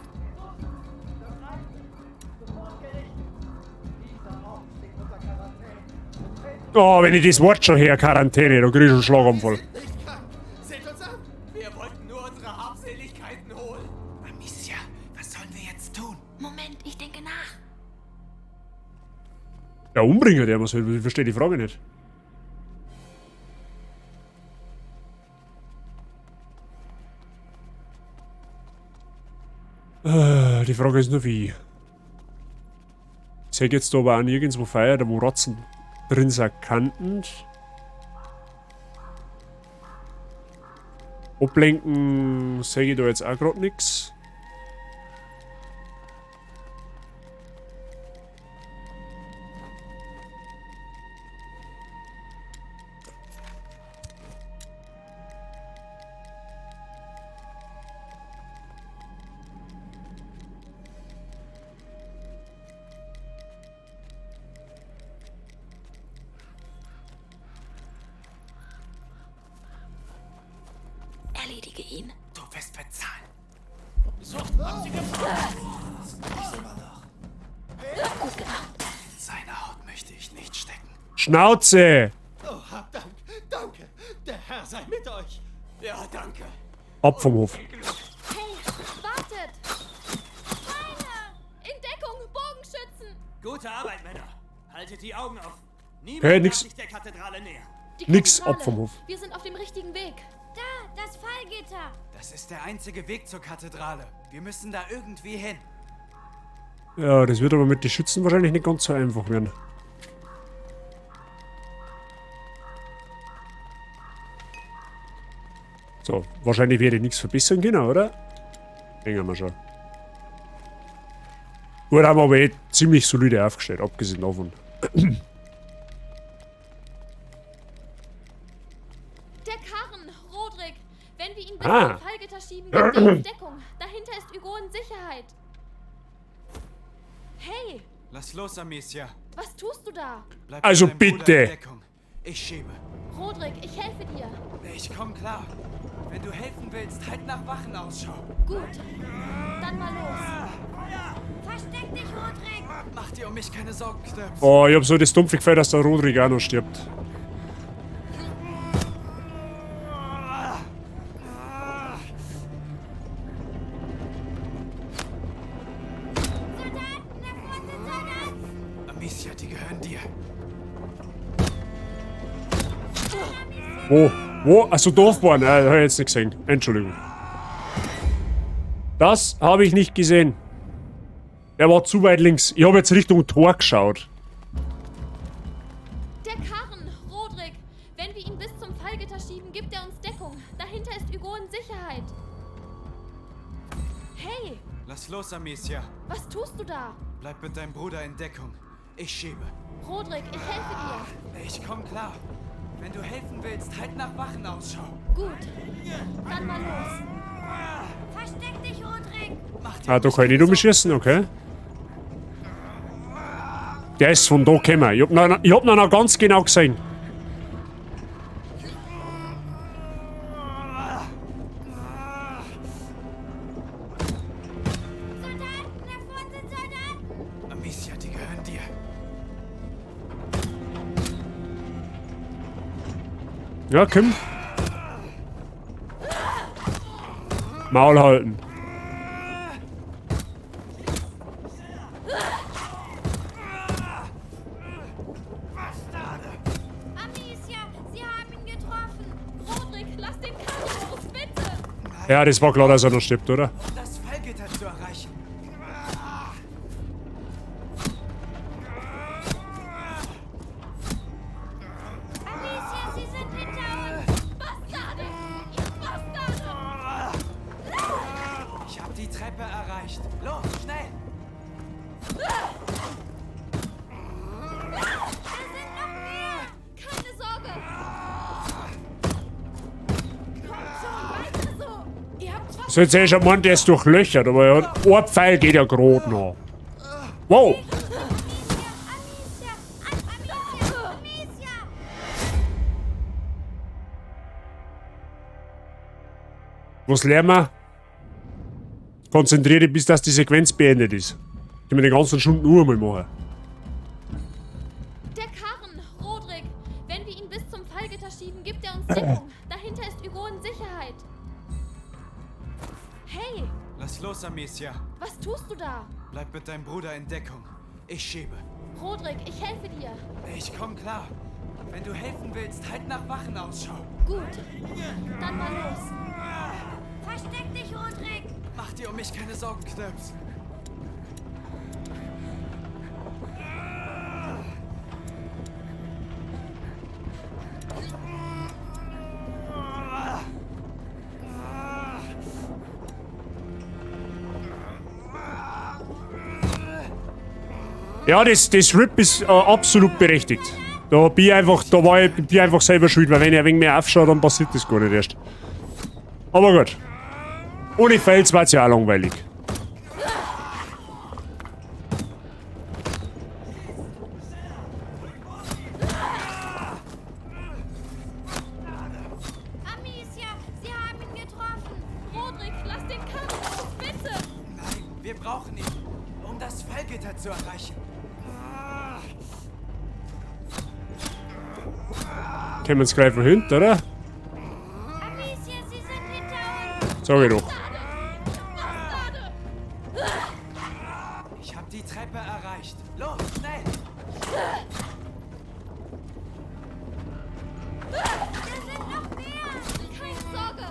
Oh, wenn ich das Wort schon her, Quarantäne, da krieg ich einen Schlaganfall.
Nicht krank. Seht uns an. Wir wollten nur unsere Habseligkeiten holen.
Amicia, was sollen wir jetzt tun?
Moment, ich denke nach.
Ja, umbringen der muss, ich verstehe die Frage nicht. Die Frage ist nur wie. Ich sehe jetzt da aber auch nirgendwo Feuer, da wo Rotzen drin sind kannten. Ablenken sehe ich da jetzt auch grad nix.
Erledige ihn.
Du wirst bezahlen.
Gut gemacht.
In seiner Haut möchte ich nicht stecken.
Schnauze!
Oh, hab Dank. Danke. Der Herr sei mit euch.
Ja, danke.
Ab vom Hof.
Hey, wartet! Pfeile! In Deckung, Bogenschützen!
Gute Arbeit, Männer. Haltet die Augen offen. Niemand
Hey,
darf
nix.
sich der Kathedrale nähern.
Die
Nix
Kathedrale.
ab vom Hof.
Wir sind auf dem richtigen Weg.
Da, das Fallgitter.
Das ist der einzige Weg zur Kathedrale. Wir müssen da irgendwie hin.
Ja, das wird aber mit den Schützen wahrscheinlich nicht ganz so einfach werden. So, wahrscheinlich werde ich nichts verbessern können, oder? Denken wir schon. Gut, haben wir aber eh ziemlich solide aufgestellt, abgesehen davon.
Der Karren, Rodrik. Wenn wir ihn bis
Ah.
zum Fallgitter schieben, gibt er uns Deckung. Dahinter ist Hugo in Sicherheit. Hey,
Lass los, Amicia.
was tust du da?
Bleib
Also
mit deinem Bruder
bitte.
in Deckung. Ich schiebe.
Rodrik, ich helfe dir.
Ich komm klar. Wenn du helfen willst, halt nach Wachen Ausschau.
Gut, dann mal los.
Versteck dich, Rodrik.
Mach dir um mich keine Sorgen, Knirps.
Oh, ich hab so das dumpfe Gefühl, dass der Rodrik auch noch stirbt.
Soldaten, da vorne sind Soldaten.
Amicia, die gehören dir.
Wo? Wo? Achso, Dorfborn. Hab ich jetzt nicht gesehen. Entschuldigung. Das habe ich nicht gesehen. Der war zu weit links. Ich habe jetzt Richtung Tor geschaut.
Der Karren, Rodrik. Wenn wir ihn bis zum Fallgitter schieben, gibt er uns Deckung. Dahinter ist Hugo in Sicherheit. Hey,
Lass los, Amicia.
was tust du da?
Bleib mit deinem Bruder in Deckung. Ich schiebe.
Rodrik, ich helfe dir.
Ich komm klar. Wenn du helfen willst, halt nach Wachen Ausschau.
Gut. Dann mal los.
Versteck dich, Rodrik.
Ah, da kann ich nicht umschießen, okay. Der ist von da gekommen. Ich hab ihn noch ganz genau gesehen.
Soldaten, da vorne sind Soldaten.
Amicia, die gehören dir.
Ja, komm. Maul halten.
Amicia, sie haben ihn getroffen.
Rodrik, lass den Karren los, bitte.
Ja, das war klar, dass er noch stirbt, oder?
Um das Fallgitter zu erreichen.
Amicia, sie sind hinter uns.
Bastarde! Ihr Bastarde!
Ich hab die Treppe erreicht. Los, schnell!
Da sind noch mehr.
Keine Sorge!
Kommt schon, weiter so.
Ihr habt's fast
So, jetzt hätte ich schon gemeint, der ist durchlöchert, aber er hat, ein Pfeil geht ja gerade noch. Wow!
Amicia, Amicia, Amicia.
Was lernen wir? Konzentriere dich, bis das die Sequenz beendet ist. Können wir den ganzen Stunden nur mal machen.
Der Karren, Rodrik! Wenn wir ihn bis zum Fallgitter schieben, gibt er uns Deckung. Dahinter ist Hugo in Sicherheit. Hey,
Lass los, Amicia.
was tust du da?
Bleib mit deinem Bruder in Deckung. Ich schiebe.
Rodrik, ich helfe dir.
Ich komm klar. Wenn du helfen willst, halt nach Wachen Ausschau.
Gut. Dann mal los.
Versteck dich, Rodrik.
Mach dir um mich keine Sorgen, Knirps.
Ja, das RIP ist absolut berechtigt. Da bin ich einfach, da war ich, bin ich einfach selber schuld, weil wenn ich ein wenig mehr aufschaue, dann passiert das gar nicht erst. Aber gut. Ohne Fails war's ja auch langweilig.
Amicia, sie haben ihn getroffen.
Rodrik, lass den Karren los, bitte!
Nein, wir brauchen ihn, um das Fallgitter zu erreichen.
Kommen wir gleich von hinten, oder?
Amicia, sie sind hinter uns.
Sag ich doch.
Bastarde!
Ich hab die Treppe erreicht. Los, schnell!
Da sind noch mehr.
Keine Sorge!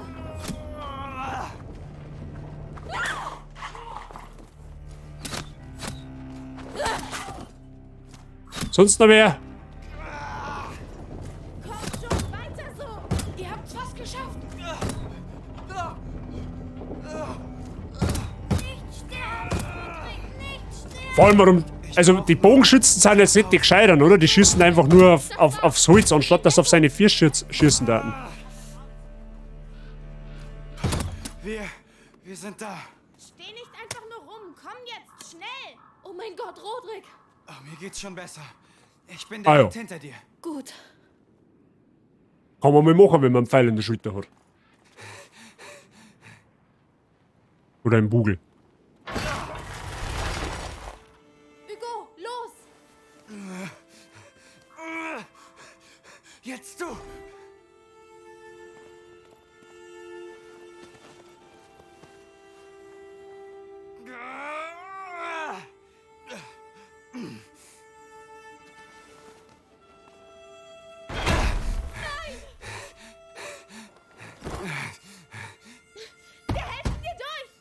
Sonst noch wer?
Kommt schon, weiter so.
Ihr habt's fast geschafft.
Nicht sterben, Rodrik, nicht sterben.
Vor allem, warum. Also, die Bogenschützen sind jetzt nicht die Gescheitern, oder? Die schießen einfach nur aufs Holz, anstatt dass sie auf seine Füße schießen daten.
Wir sind da.
Steh nicht einfach nur rum. Komm jetzt, schnell.
Oh mein Gott, Rodrik!
Oh, mir geht's schon besser. Ich bin
Ah, ja.
direkt hinter dir.
Gut.
Kann man mal machen, wenn man einen Pfeil in der Schulter hat. Oder einen Bugel.
Hugo, los!
Jetzt du!
Wir helfen dir durch.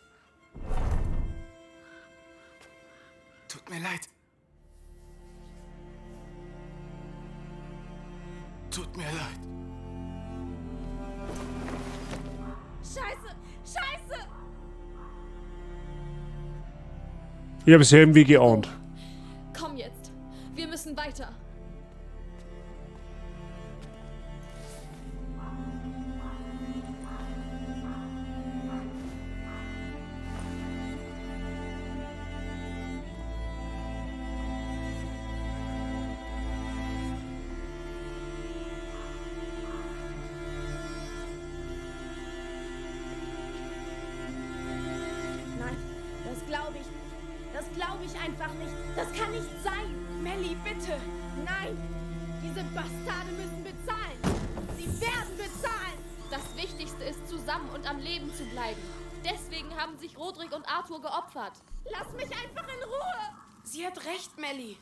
Tut mir leid. Tut mir leid.
Scheiße, Scheiße.
Ich hab's irgendwie geahnt.
glaube ich einfach nicht. Das kann nicht sein. Melly, bitte.
Nein! Diese Bastarde müssen bezahlen! Sie werden bezahlen!
Das Wichtigste ist, zusammen und am Leben zu bleiben. Deswegen haben sich Rodrik und Arthur geopfert.
Lass mich einfach in Ruhe!
Sie hat recht, Melly.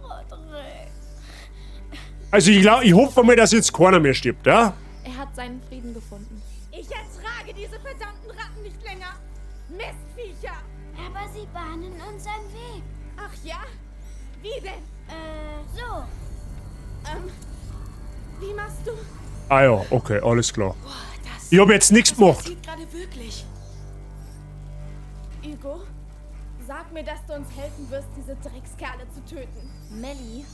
Rodrik.
Also ich glaube, ich hoffe mal, dass jetzt keiner mehr stirbt, ja?
Er hat seinen Frieden gefunden.
Ich ertrage diese verdammten Ratten nicht länger! Mistviecher!
Aber sie bahnen uns einen Weg.
Ach ja? Wie denn?
So.
Wie machst du?
Ah ja, okay, alles klar.
Boah, das
Ich hab jetzt nichts gemacht.
passiert gerade wirklich.
Hugo, sag mir, dass du uns helfen wirst, diese Dreckskerle zu töten.
Melly,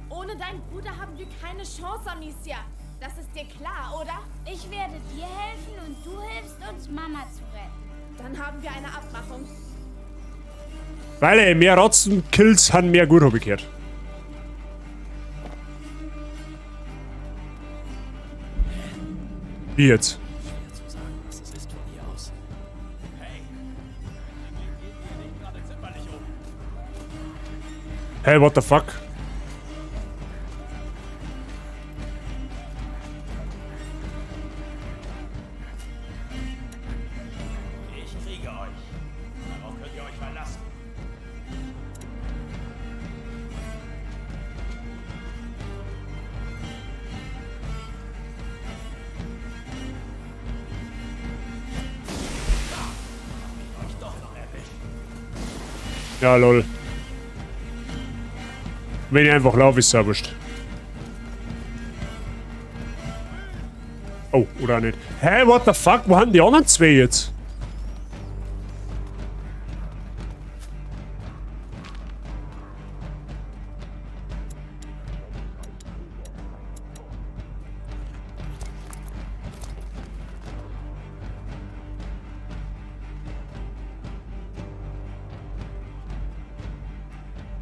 Ohne deinen Bruder haben wir keine Chance, Amicia. Das ist dir klar, oder?
Ich werde dir helfen und du hilfst uns, Mama zu retten.
Dann haben wir eine Abmachung.
Weil ey, mehr Ratzenkills haben mehr gut, hab ich gehört. Wie jetzt?
Schwer zu sagen, was es ist von hier aus.
Hey, geht hier nicht gerade zimperlich um.
Hey, what the fuck?
Ich kriege euch. Darauf könnt ihr euch verlassen. Da, hab ich euch doch noch erwischt.
Ja, lol. Wenn ich einfach laufe, ist es wurscht. Oh, oder auch nicht. Hä, what the fuck? Wo haben die anderen zwei jetzt?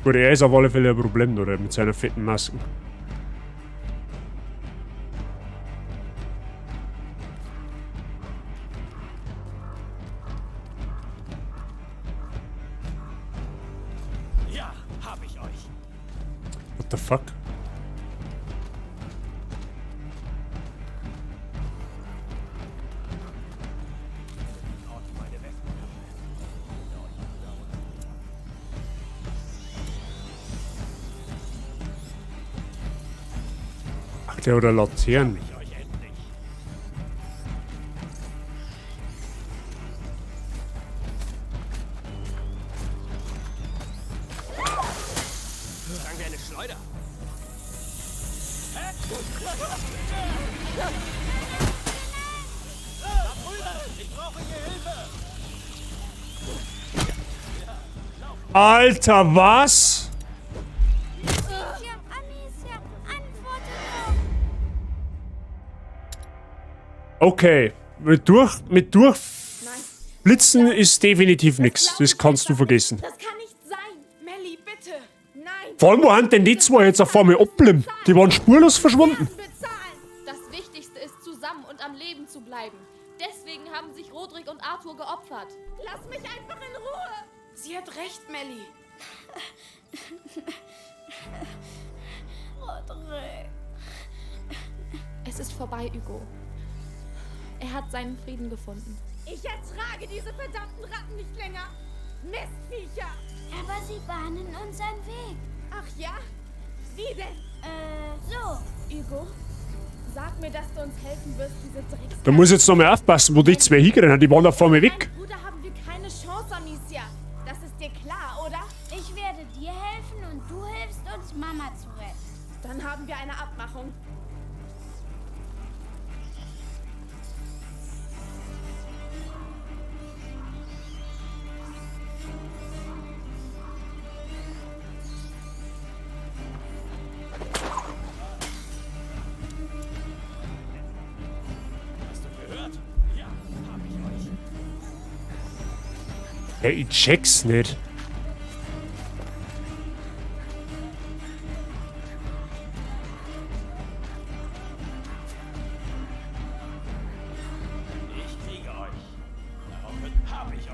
Gut, er ist auf alle Fälle ein Problem, oder? Mit seiner fetten Maske.
Ja, hab ich euch.
What the fuck?
Ort meine Westen.
Ach, der oder Laternen.
Ich euch endlich. Sagen wir eine Schleuder. Hä? Da drüben! Ich brauche hier Hilfe!
Alter, was?
Amicia, Amicia, antworte doch.
Okay, mit Durchblitzen ist definitiv nichts. Das kannst du vergessen.
Das kann nicht sein.
Melly, bitte.
Nein!
Vor allem, wo haben denn die zwei jetzt auf einmal abgeblieben? Die waren spurlos verschwunden.
Bezahlen!
das Wichtigste ist, zusammen und am Leben zu bleiben. Deswegen haben sich Rodrik und Arthur geopfert.
Lass mich einfach in Ruhe!
Sie hat recht, Melly.
Rodrik.
Es ist vorbei, Hugo. Er hat seinen Frieden gefunden.
Ich ertrage diese verdammten Ratten nicht länger! Mistviecher!
Aber sie bahnen uns einen Weg.
Ach ja? Wie denn?
So.
Hugo, sag mir, dass du uns helfen wirst, diese Dreckskerle.
Da muss ich jetzt noch mal aufpassen, wo die zwei hingerannt haben. Die waren da vor mir weg.
Deinem Bruder haben wir keine Chance, Amicia. Das ist dir klar, oder?
Ich werde dir helfen und du hilfst uns, Mama zu retten.
Dann haben wir eine Abmachung.
Hast du gehört? Ja, hab ich euch.
Hey, ich check's nicht.
Ich kriege euch. Darauf hab ich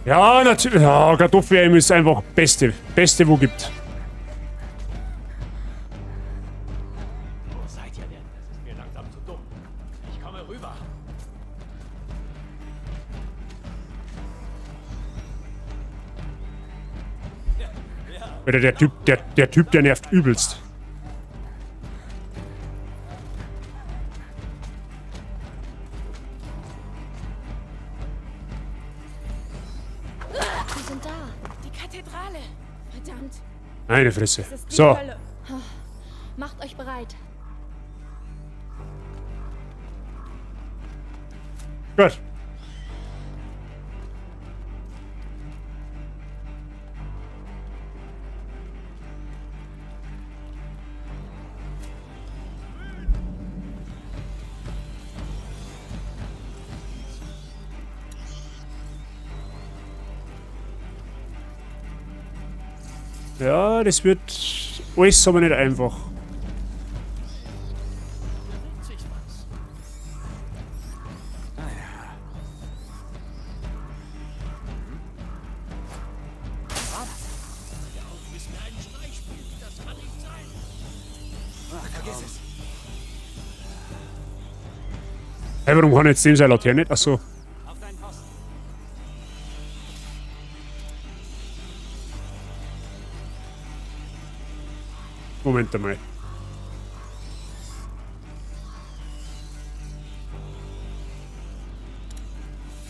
Ja, natürlich. Ja, Kartoffelheim ist einfach Beste. Beste, wo gibt.
Wo seid ihr denn? Das ist mir langsam zu dumm. Ich komme rüber.
Alter, der Typ, der Typ, der nervt übelst.
Wir sind da.
Die Kathedrale.
Verdammt.
Meine Fresse.
Das ist die
So.
Hölle.
Macht euch bereit.
Gut. Ja, das wird alles aber nicht einfach. Hey, warum kann ich jetzt dem seine Laterne nicht? Achso. Moment einmal.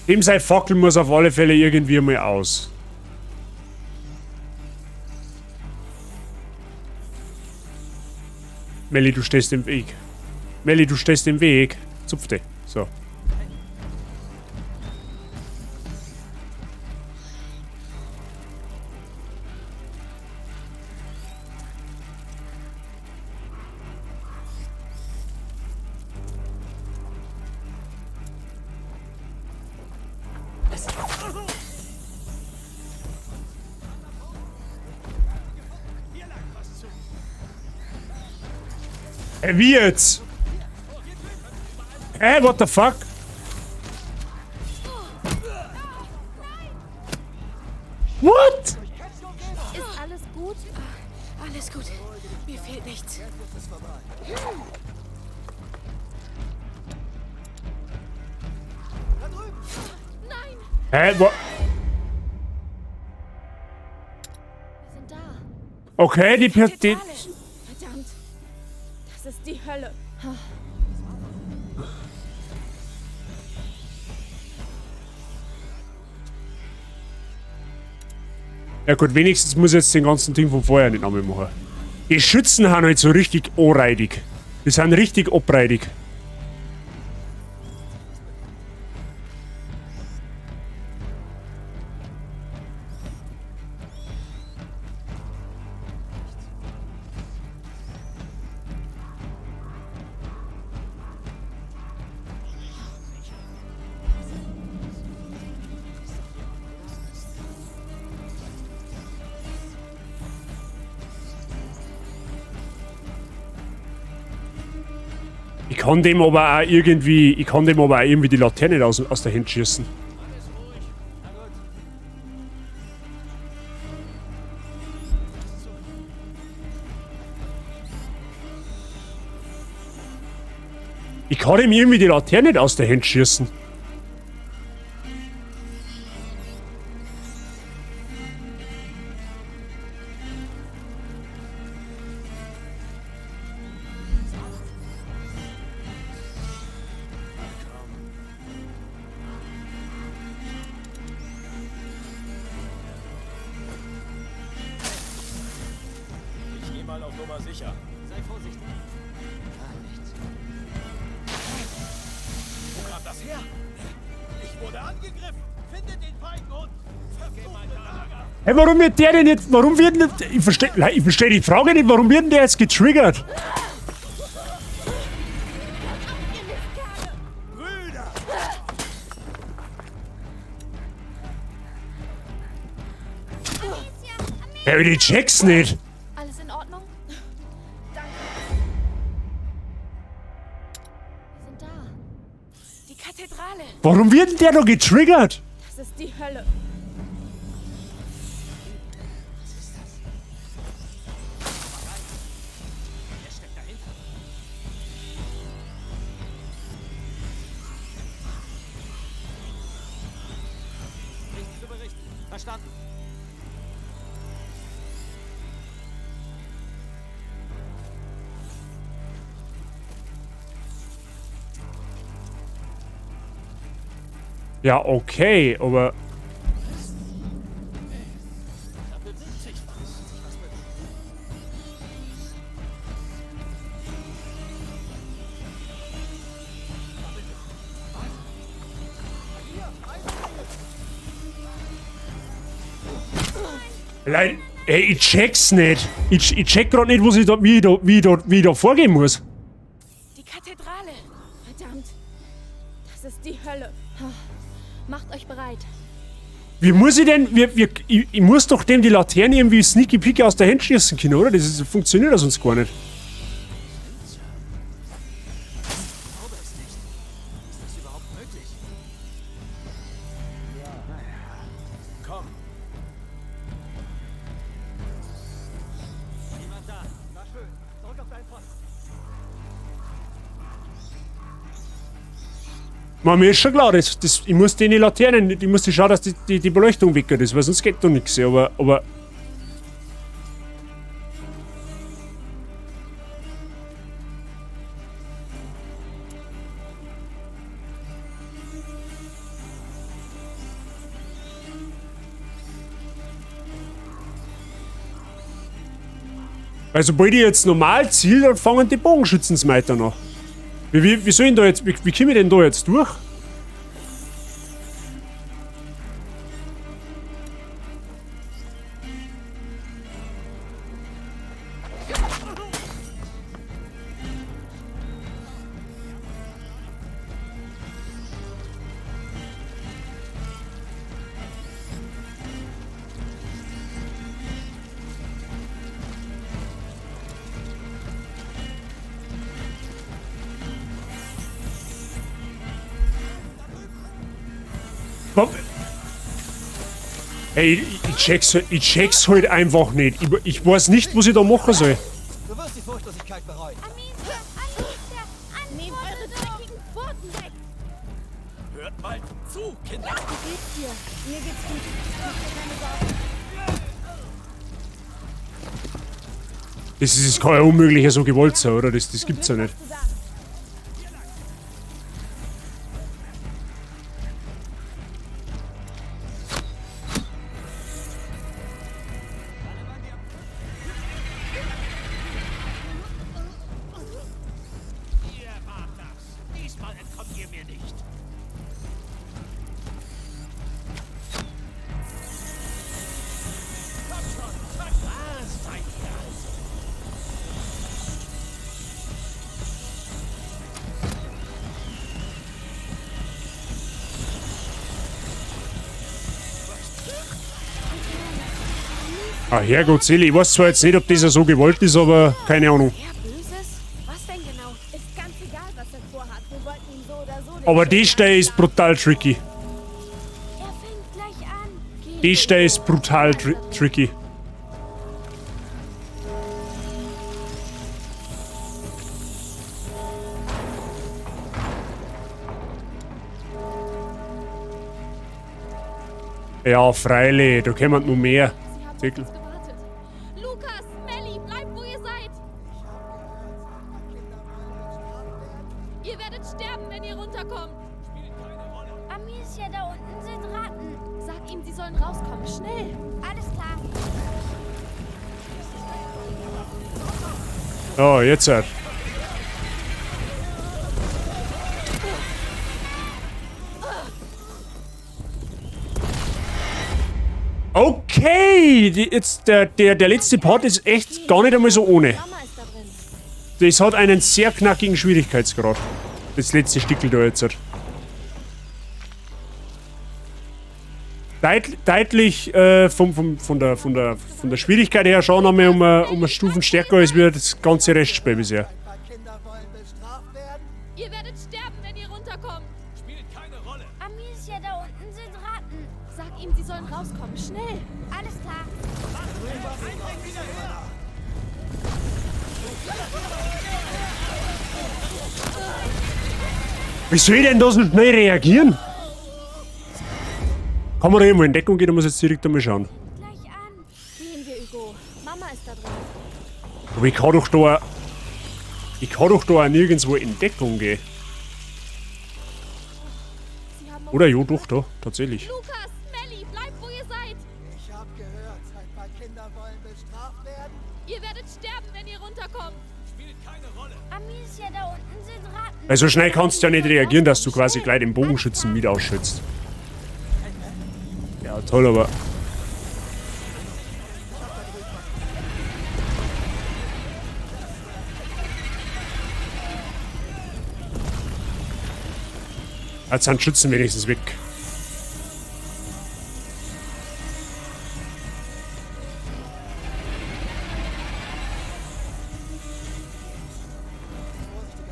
Dem sein Fackel muss auf alle Fälle irgendwie mal aus. Melli, du stehst im Weg. Melli, du stehst im Weg. Zupf dich. So. Hä, wie jetzt? Hä, what the fuck? What?
Ist alles gut?
Alles gut. Mir fehlt nichts.
Nein!
Hä, wo?
Wir sind da.
Okay, die...
Verdammt. Das ist die Hölle.
Ja gut, wenigstens muss ich jetzt den ganzen Ding von vorher nicht nochmal machen. Die Schützen sind halt so richtig anreidig. Die sind richtig abreidig. Ich kann dem aber auch irgendwie, die Laterne aus der Hand schießen. Ich kann ihm irgendwie die Laterne nicht aus der Hand schießen.
Ich geh mal auf Nummer sicher.
Sei vorsichtig. Gar nichts.
Wo kam das her? Ich wurde angegriffen. Finde den feigen Hund. Verfluchte Lager.
Hey, warum wird der denn jetzt, warum wird denn, ich verstehe die Frage nicht, warum wird denn der jetzt getriggert?
Brüder!
Hey, ich check's nicht.
Alles in Ordnung?
Danke.
Wir sind da.
Die Kathedrale.
Warum wird denn der noch getriggert?
Das ist die Hölle.
Was ist das? Wer steckt dahinter? Nichts zu berichten. Verstanden.
Ja, okay, aber... Leid, ey, ich check's nicht. Ich check grad nicht, was ich da, wie ich da, wie ich da, wie ich da vorgehen muss.
Die Kathedrale.
Verdammt. Das ist die Hölle.
Macht euch bereit.
Wie muss ich denn, ich muss doch dem die Laterne irgendwie sneaky peeky aus der Hand schießen können, oder? Das ist, funktioniert ja sonst gar nicht.
Ich glaube es nicht. Ist das überhaupt möglich? Ja.
Komm.
Niemand da. Na schön. Zurück auf deinen Posten.
Man, mir ist schon klar, ich muss die Laternen, ich muss die schauen, dass die Beleuchtung weg ist, weil sonst geht da nichts, aber weil sobald ich jetzt normal ziele, dann fangen die Bogenschützen weiter noch. Wie soll ich denn da jetzt, wie komme ich denn da jetzt durch? Ey, ich check's halt einfach nicht. Ich weiß nicht, was ich da machen soll.
Du wirst die Furchtlosigkeit bereuen.
Amicia, Amicia,
Nehmt eure dreckigen Pfoten weg!
Hört mal zu, Kinder.
Wie geht's dir? Mir geht's gut. Mach dir keine Sorgen.
Das kann ja unmöglich so gewollt sein, oder? Das gibt's ja nicht. Ah, Herrgott, Seli, ich weiß zwar jetzt nicht, ob das ja so gewollt ist, aber keine Ahnung.
Was denn genau?
Ist ganz egal, was er vorhat. Wir wollten ihn so oder so den
Aber die Stelle ist brutal tricky.
Er fängt gleich an.
Die Stelle ist brutal tricky. Ja, freilich, da kommen noch mehr.
Sie haben auf uns gewartet. Lukas, Melly, bleibt, wo ihr seid. Ihr werdet sterben, wenn ihr runterkommt.
Amicia, da unten sind Ratten.
Sag ihnen, sie sollen rauskommen. Schnell.
Alles klar.
Oh, jetzt halt. Okay, jetzt der letzte Part ist echt gar nicht einmal so ohne. Das hat einen sehr knackigen Schwierigkeitsgrad. Das letzte Stickel da jetzt. Deutlich von der Schwierigkeit her schon einmal um eine Stufen stärker als wir das ganze Restspiel bisher.
Ihr werdet sterben, wenn ihr runterkommt.
Spielt keine Rolle.
Amicia, da unten sind Ratten.
Sag rauskommen. Schnell!
Alles klar.
Wie soll ich denn da so schnell reagieren? Kann man da irgendwo in Deckung gehen? Da muss ich jetzt direkt einmal schauen.
Gleich an.
Gehen wir, Hugo. Mama ist da drin.
Aber ich kann doch da... Ich kann doch da auch nirgendwo in Deckung gehen.
Sie haben
Oder jo, doch, da. Tatsächlich.
Lukas, Melly, bleibt, wo ihr seid.
Ich hab gehört, ein paar Kinder wollen bestraft werden.
Ihr werdet sterben, wenn ihr runterkommt.
Spielt keine Rolle.
Amicia, da unten sind Ratten.
Weil so schnell kannst du ja nicht reagieren, dass du quasi gleich den Bogenschützen mit ausschützt. Ja, toll, aber... Jetzt sind Schützen wenigstens weg.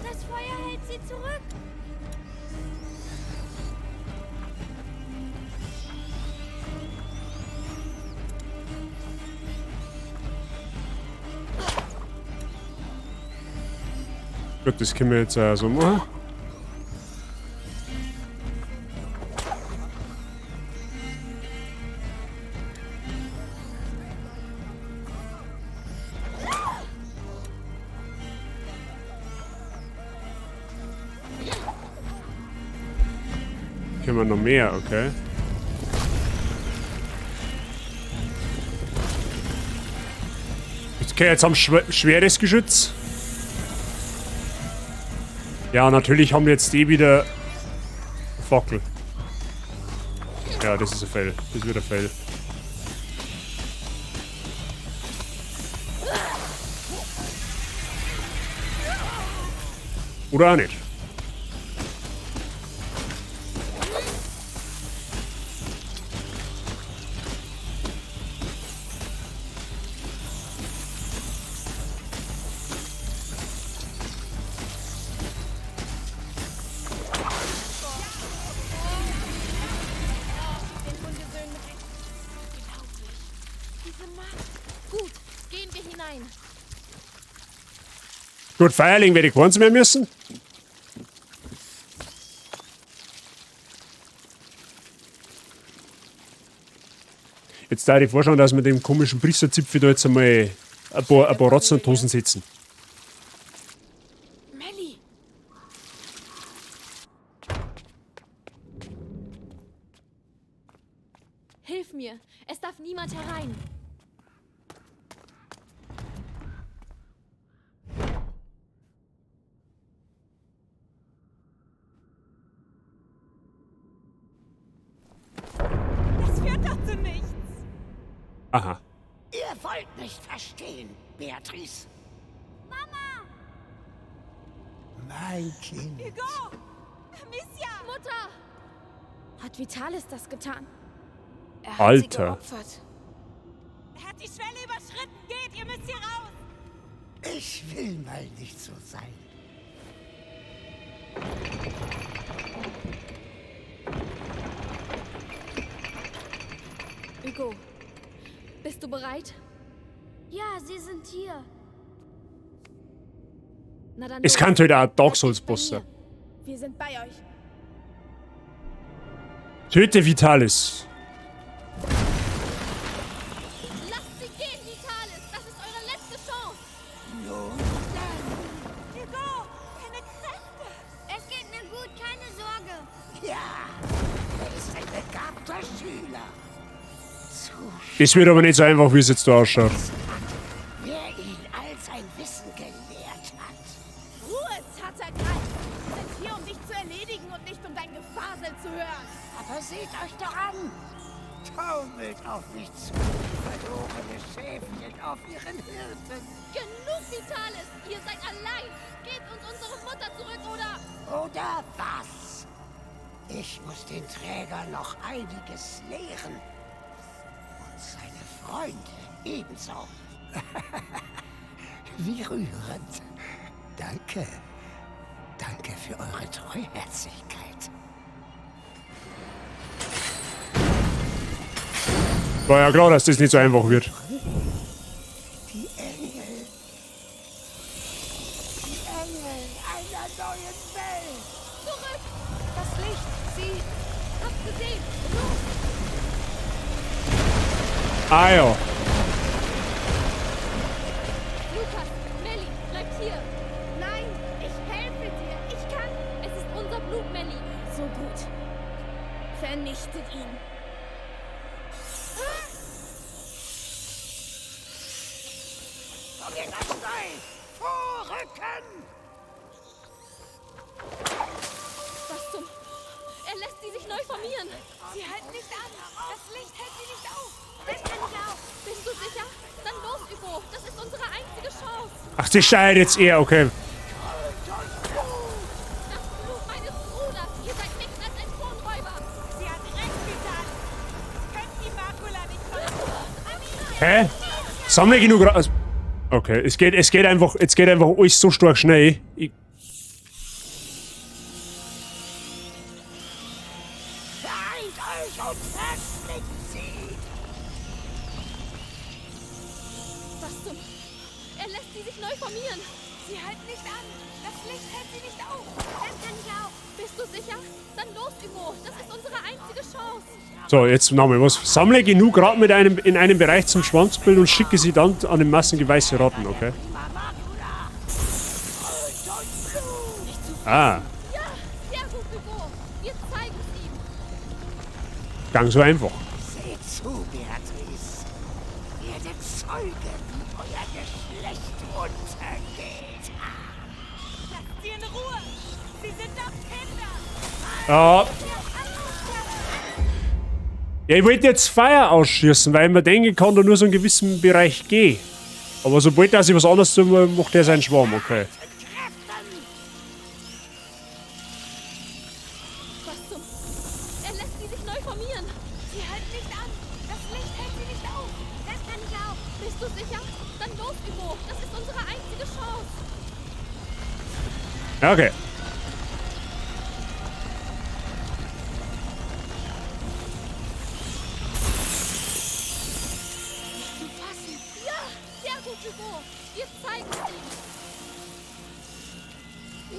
Das Feuer hält sie zurück.
Gut, das können wir jetzt auch so machen. Können wir noch mehr, okay. Okay, jetzt haben wir schweres Geschütz. Ja, natürlich haben wir jetzt die wieder Fackel. Ja, das ist ein Fail. Das wird ein Fail. Oder auch nicht.
Diese Macht. Gut, gehen wir hinein.
Gut, Feierling werde ich keins mehr müssen. Jetzt darf ich vorstellen, dass wir dem komischen Priesterzipfel da jetzt einmal ein paar Rotzen und Hosen setzen.
Melly!
Hilf mir. Es darf niemand herein.
Das führt doch zu nichts.
Aha.
Ihr wollt nicht verstehen, Beatrice.
Mama!
Mein Kind.
Hugo! Amicia!
Mutter!
Hat Vitalis das getan?
Er hat
Alter.
sie geopfert. Er hat die Schwelle überschritten. Geht, ihr müsst hier raus.
Ich will mal nicht so sein.
Hugo, bist du bereit?
Ja, sie sind hier.
Na dann
Es
los.
kann halt auch ein Dark Souls Boss sein.
Wir sind bei euch.
Töte Vitalis.
Lasst sie gehen, Vitalis! Das ist eure letzte Chance!
Nun dann.
Hugo, deine Kräfte.
Es geht mir gut, keine Sorge.
Ja, er ist ein begabter Schüler. Zu
Das wird aber nicht so einfach, wie es jetzt da ausschaut.
wer ihn all sein Wissen gelehrt hat.
Ruhe, Tattergreif! Wir sind hier, um dich zu erledigen und nicht um dein Gefasel zu hören.
Aber seht euch doch an! Taumelt auf mich zu, verlorene Schäfchen auf ihren Hirten.
Genug, Vitalis! Ihr seid allein! Gebt uns unsere Mutter zurück, oder...
Oder was? Ich muss den Träger noch einiges lehren. Und seine Freunde ebenso. Wie rührend. Danke. Danke für eure Treuherzigkeit.
War ja klar, dass das nicht so einfach wird.
Die Engel. Die Engel einer neuen Welt.
Zurück!
Das Licht! Sie!
Hab's gesehen! Los!
Ah ja.
Lukas, Melly, bleibt hier!
Nein, ich helfe dir. Ich kann.
Es ist unser Blut, Melly.
So gut. Vernichtet ihn.
Vorrücken!
Was zum... Er lässt sie sich neu formieren.
Sie halten nicht an! Das Licht hält sie nicht auf!
Das kann ich auch.
Bist du sicher? Dann los, Hugo. Das ist unsere einzige Chance.
Ach, die schreit jetzt eher, okay.
Das Blut meines Bruders. Ihr seid nichts als ein Thronräuber.
Sie hat recht, Vitalis! Könnt die Makula nicht verlassen!
Hä? Sammle genug Ra- Okay, es geht einfach, jetzt geht einfach alles so stark schnell. Ich
Vereint euch und verschlingt sie!
Was zum... Er lässt sie sich neu formieren.
Sie halten nicht an! Das Licht hält sie nicht auf!
Das kann ich auch.
Bist du sicher? Dann los, Hugo. Das ist unsere einzige Chance.
So, jetzt nochmal was. Sammle genug Ratten mit einem, in einem Bereich zum Schwanzbild und schicke sie dann an den Massen weiße Ratten, okay? Ah,
Ja, sehr gut, Hugo. Wir zeigen es ihm.
gang so einfach.
Seht zu, Beatrice. Werdet Zeuge, wie euer Geschlecht untergeht.
Lasst sie in Ruhe! Sie sind doch Kinder!
Ja. Ja, ich wollte jetzt Feuer ausschießen, weil ich mir denke, ich kann da nur so einen gewissen Bereich gehen. Aber sobald er sich was anderes tut, macht er seinen Schwarm, okay.
Was zum... Er lässt sie sich neu formieren.
Sie halten nicht an! Das Licht hält sie nicht auf!
Das kann ich auch.
Bist du sicher? Dann los, Hugo. Das ist unsere einzige Chance.
Ja, okay.
Ja, sehr gut, Hugo. Wir zeigen es ihm.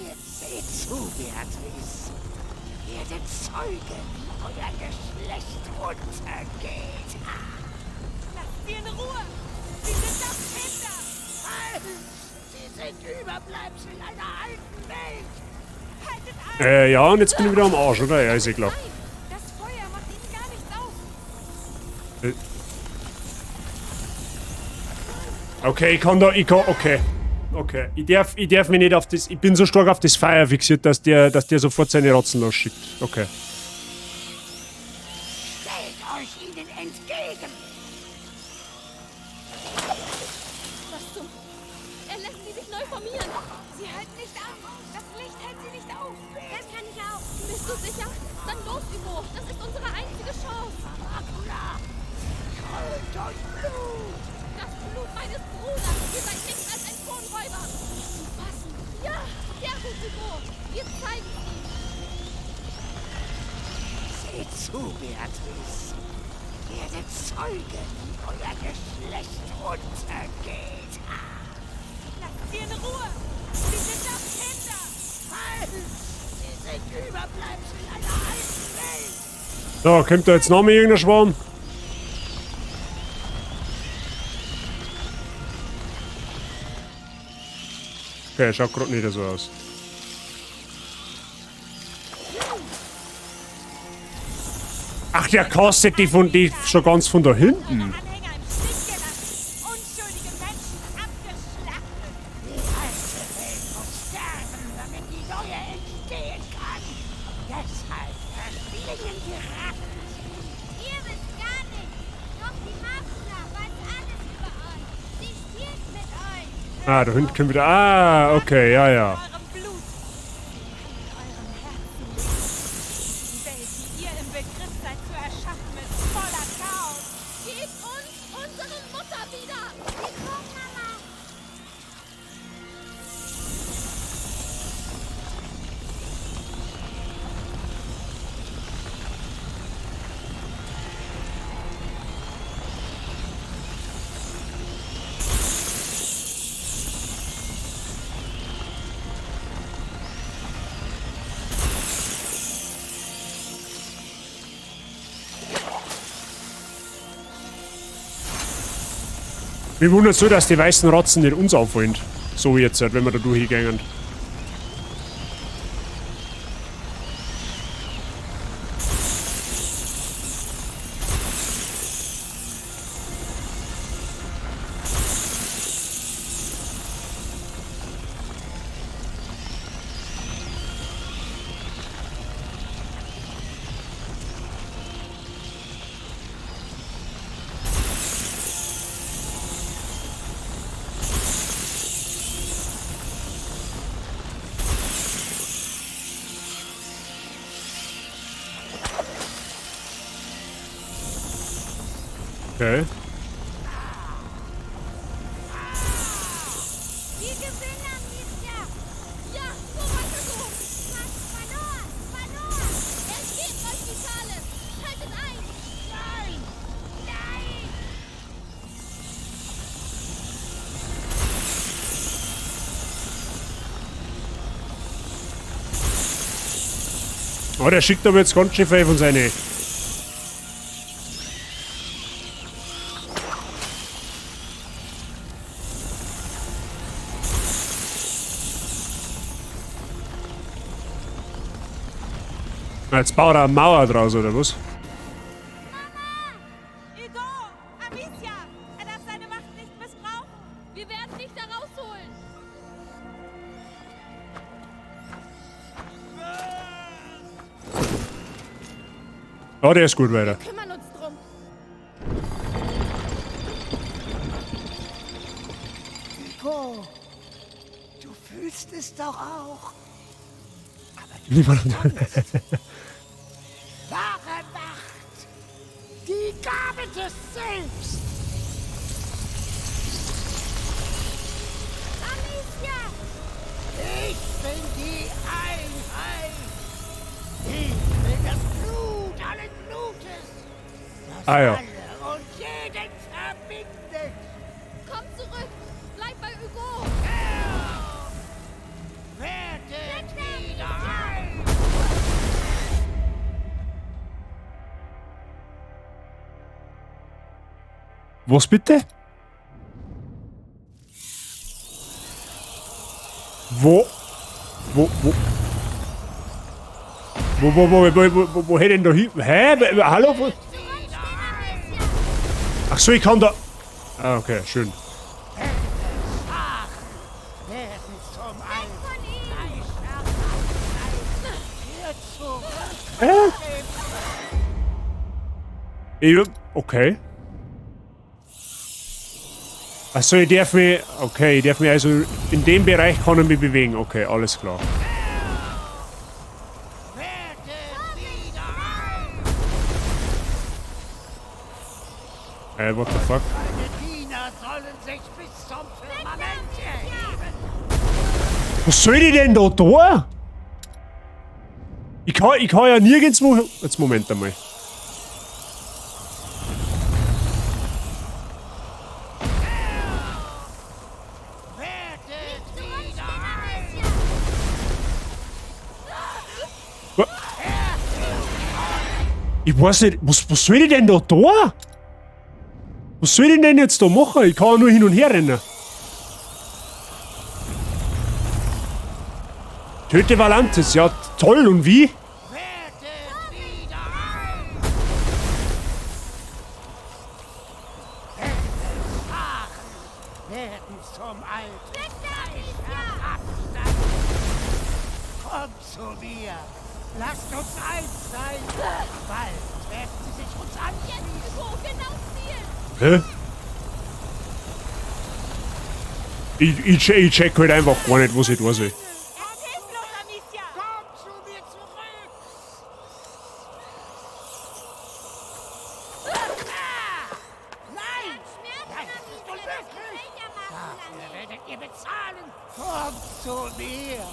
Jetzt seht zu, Beatrice. Werdet Zeuge, wie euer Geschlecht untergeht.
Lasst sie in Ruhe! Sie sind doch Kinder!
Halt! Sie sind Überbleibsel einer alten Welt!
Haltet an!
Ja, und jetzt bin ich wieder am Arsch, oder? Ja, ist eh klar.
Nein! Das Feuer macht ihnen gar nichts aus!
Okay, ich kann da, ich kann, okay. Okay, ich darf mich nicht auf das, ich bin so stark auf das Feuer fixiert, dass der sofort seine Rotzen losschickt. Okay.
Stellt euch ihnen entgegen!
Was zum... Er lässt sie sich neu formieren.
Sie halten nicht an! Das Licht hält sie nicht auf!
Das kann ich auch.
Bist du sicher? Dann los, Hugo. Das ist unsere einzige Chance.
Makula! Krönt euch Blut!
Das Blut meines Bruders. Ihr seid nichts als ein Thronräuber. Nicht zu fassen. Ja, sehr gut, Hugo. Wir zeigen es ihm.
Seht zu, Beatrice. Werdet Zeuge, wie euer Geschlecht untergeht.
Lasst sie in Ruhe! Sie sind doch Kinder!
Halt! Sie sind Überbleibsel einer alten Welt!
So, kommt da jetzt noch mal irgendein Schwarm? Okay, schaut grad nicht so aus. Ach, der castet die von die schon ganz von da hinten.
Anhänger im Stich gelassen! Unschuldige Menschen abgeschlachtet!
Die alte Welt muss sterben, damit die neue entstehen kann. Deshalb verschlingen die Ratten sie.
Ihr wisst gar nichts. Doch die Makula weiß alles über euch. Sie spielt mit euch.
Ah, da hinten kommt wieder. Ah, okay, ja, ja.
Eurem Blut! Sie kann in eurem Herzen leben. Die Welt, die ihr im Begriff seid zu erschaffen, ist voller Chaos!
Gebt uns unsere Mutter wieder.
Sie kommt, Mama.
Mich wundert so, dass die weißen Rotzen nicht uns auffallen. So jetzt, wenn wir da durchgehen. Okay.
Wir gewinnen, Amicia! Ja, so weiter so! Fast verloren! Verloren!
Ergebt euch, Vitalis! Haltet ein!
Nein! Nein!
Oh, der schickt aber jetzt ganz schön viel von seine. Jetzt baut er eine Mauer draus, oder was?
Mama! Hugo! Amicia! Er darf seine Macht nicht missbrauchen!
Wir werden dich da rausholen!
Oh, der ist gut weiter.
Wir kümmern uns drum.
Hugo, du fühlst es doch auch. Aber du
Niemand.
hast Angst. Wahre Macht! Die Gabe des Selbst!
Amicia!
Ich bin die Einheit! Ich bin das Blut allen Blutes! Das
Ah ja.
alle und jeden verbindet!
Komm zurück! Bleib bei Hugo!
Werdet wieder eins!
Was bitte? Wo? Wo, wo? Wo, wo, wo, wo, wo, wo, wo hätte denn da hin? Hä? Hallo? Wo? Ach so, ich kann da... Ah, okay, schön. Hä? Okay. Ach so, ich darf mich... Okay, ich darf mich also... In dem Bereich kann ich mich bewegen. Okay, alles klar. What the fuck? Was soll ich denn da tun? Ich kann ja nirgendwo... Jetzt Moment einmal. Ich weiß nicht, was soll ich denn da tun? Was soll ich denn jetzt da machen? Ich kann ja nur hin und her rennen. Töte Valantis, ja toll, und wie?
Komm zu mir! Lasst uns eins sein! Bald werden sie sich uns anschließen!
Genau zielen!
Hä? Ich check halt einfach gar nicht, was ich da soll.
Komm zu mir zurück! Nein! Nein, das ist unmöglich! Dafür werdet ihr bezahlen! Kommt zu mir!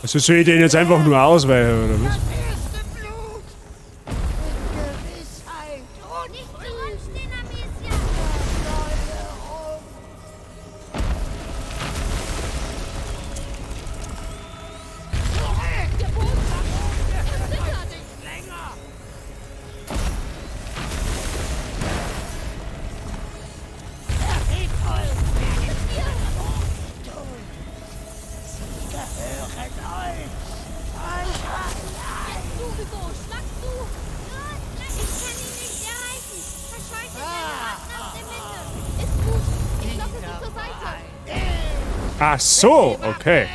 Also soll ich den jetzt einfach nur ausweichen, oder was?
Das erste Blut! In Gewissheit und
Nicht zurückstehen, Amicia!
Erneuerung! Zurück!
Der Boden wackelt! Versicher dich!
Länger! Erhebt euch!
Ach so, okay.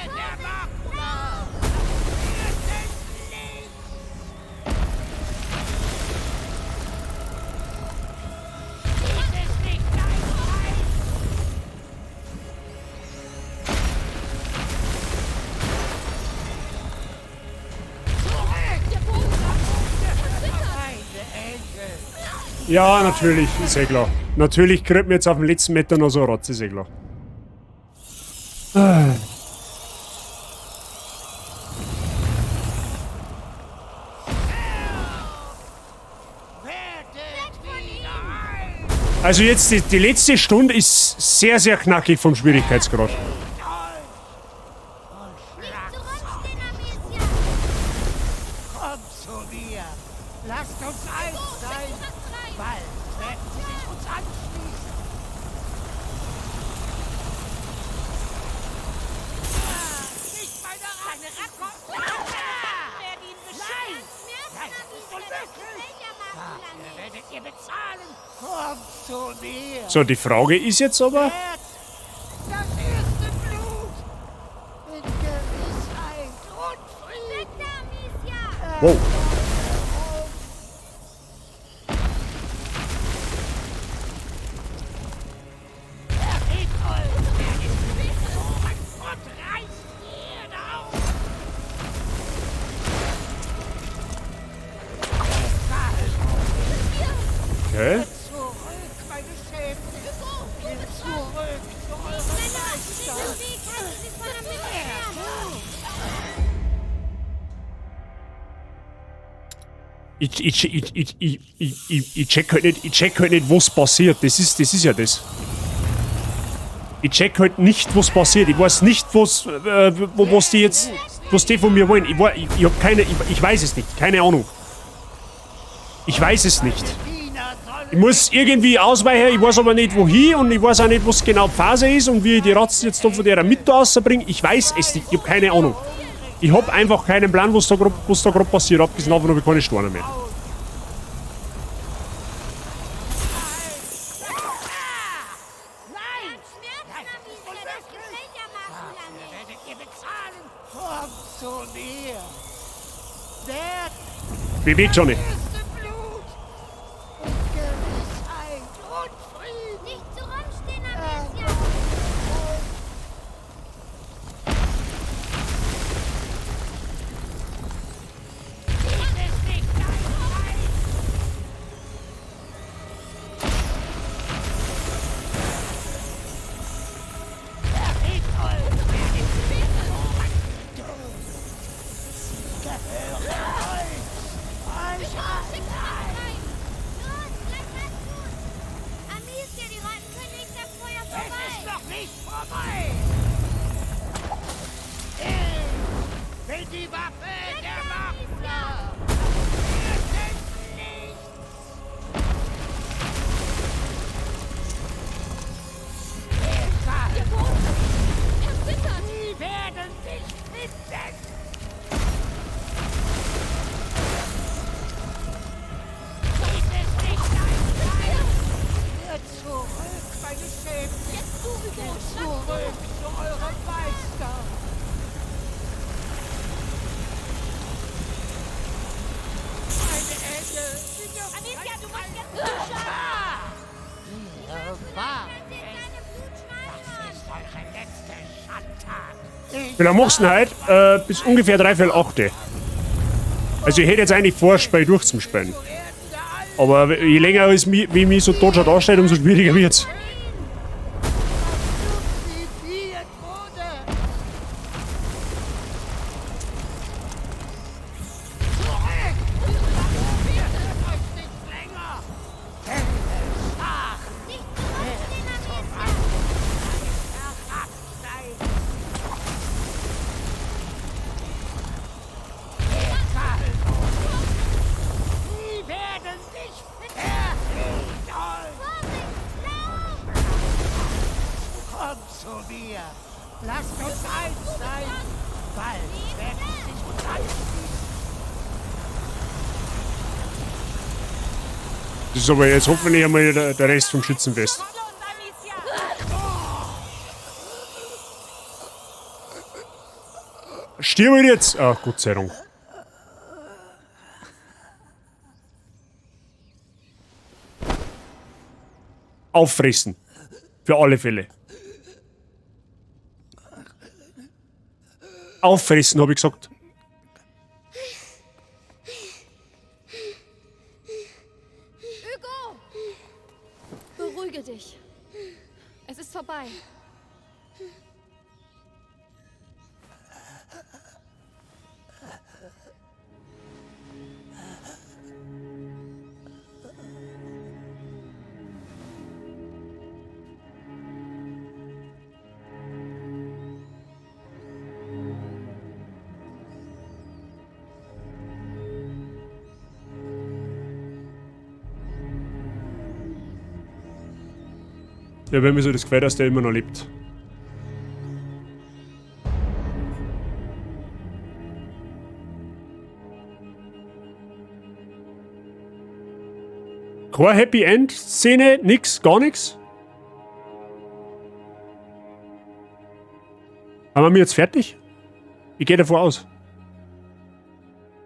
Ja, natürlich, ist eh klar. Natürlich kriegt mir jetzt auf dem letzten Meter noch so ein Rotz, ist eh klar. Also jetzt, die letzte Stunde ist sehr, sehr knackig vom Schwierigkeitsgrad.
Kommt zu mir! Lasst uns eins sein! Bald werden sie sich uns anschließen! Nicht meine Ratten! Nein! Nein, das ist unmöglich! Dafür werdet ihr bezahlen! Kommt zu mir!
So, die Frage ist jetzt aber...
Das erste Blut! In Gewissheit und Frieden!
Wow. Okay.
Zurück, meine Schäflinge! Kehrt zurück zu eurem Meister!
Ich check halt nicht, ich check halt nicht, was passiert. Das ist ja das. Ich check halt nicht, was passiert. Ich weiß nicht, was die jetzt, was die von mir wollen. Ich hab keine, ich weiß es nicht. Keine Ahnung. Ich weiß es nicht. Ich muss irgendwie ausweichen, ich weiß aber nicht wohin und ich weiß auch nicht, was genau die Phase ist und wie ich die Ratzen jetzt da von der Mitte rausbringe. Ich weiß es nicht, ich hab keine Ahnung. Ich hab einfach keinen Plan, was da grad passiert. Abgesehen davon hab ich keine Steine mehr.
Nein! Nein, das ist unmöglich! Dafür werdet ihr bezahlen! Kommt zu mir! Werdet
Bewegt schon nicht.
erste Blut! In Gewissheit und Frieden!
Nicht zu rumstehen, Amicia!
Dies ist nicht dein Reich! Erhebt euch! Sie gehören euch! Euch allein!
Los, gleich hast du's! Amicia, die Ratten können nicht am Feuer
Es
vorbei!
ist noch nicht vorbei! Ich bin die Waffe der Makula! Wir sind nichts! Egal!
Der Boden! Er zittert!
Sie werden dich finden! Dies ist nicht dein Reich! Kehrt zurück, meine Schäflinge!
Jetzt du, Hugo!
Kehrt
Schlag zu!
zurück zu eurem Meister! Meine Engel sind auf
Amicia, du musst jetzt zuschlagen!
Ah! Ihr wart
Kannst jetzt
es!
deine
Das
Blutschmalhorn!
ist eure letzte Schandtat! Ich
Wie lange machst du denn heute? Bis ungefähr 7:45. Also ich hätte jetzt eigentlich vor, Spiel durchzuspielen.
zu Erden der Alten
Aber je länger es wie mich so tot schon darstellt, umso schwieriger wird's.
kruzifiziert wurde! Zurück! Ihr hört euch nicht länger! Helle Scharen!
Nicht zu rumstehen, Amicia!
Herabsteigen! Egal! Sie werden dich finden! Erhebt euch!
Vorsicht! Lauf!
Kommt zu mir! Lasst uns eins sein! Bald werden sie sich uns anschließen!
Das ist aber jetzt hoffentlich einmal der Rest vom Schützenfest.
Los, Amicia!
Stirb halt jetzt! Ach, Gott sei Dank. Auffressen. Für alle Fälle. Auffressen, habe ich gesagt.
Hugo! Beruhige dich. Es ist vorbei.
Ja, wenn mir so das gefällt, dass der immer noch lebt. Keine Happy End Szene, nix, gar nix. Haben wir jetzt fertig? Ich gehe davon aus.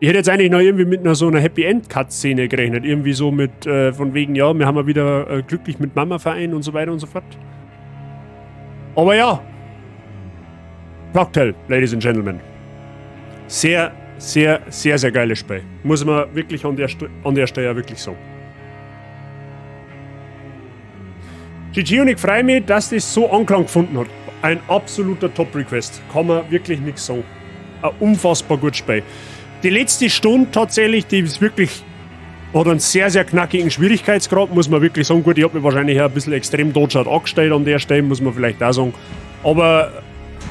Ich hätte jetzt eigentlich noch irgendwie mit einer so einer Happy End Cut-Szene gerechnet. Irgendwie so mit, von wegen, ja, wir haben ja wieder glücklich mit Mama vereint und so weiter und so fort. Aber ja. Plague Tale, Ladies and Gentlemen. Sehr, sehr, sehr, sehr geiles Spiel. Muss man wirklich an der Stelle ja wirklich sagen. GG und ich freue mich, dass das so Anklang gefunden hat. Ein absoluter Top-Request. Kann man wirklich nichts sagen. Ein unfassbar gutes Spiel. Die letzte Stunde tatsächlich, die ist wirklich, hat einen sehr, sehr knackigen Schwierigkeitsgrad, muss man wirklich sagen. Gut, ich hab mich wahrscheinlich auch ein bisschen extrem totschad angestellt an der Stelle, muss man vielleicht auch sagen. Aber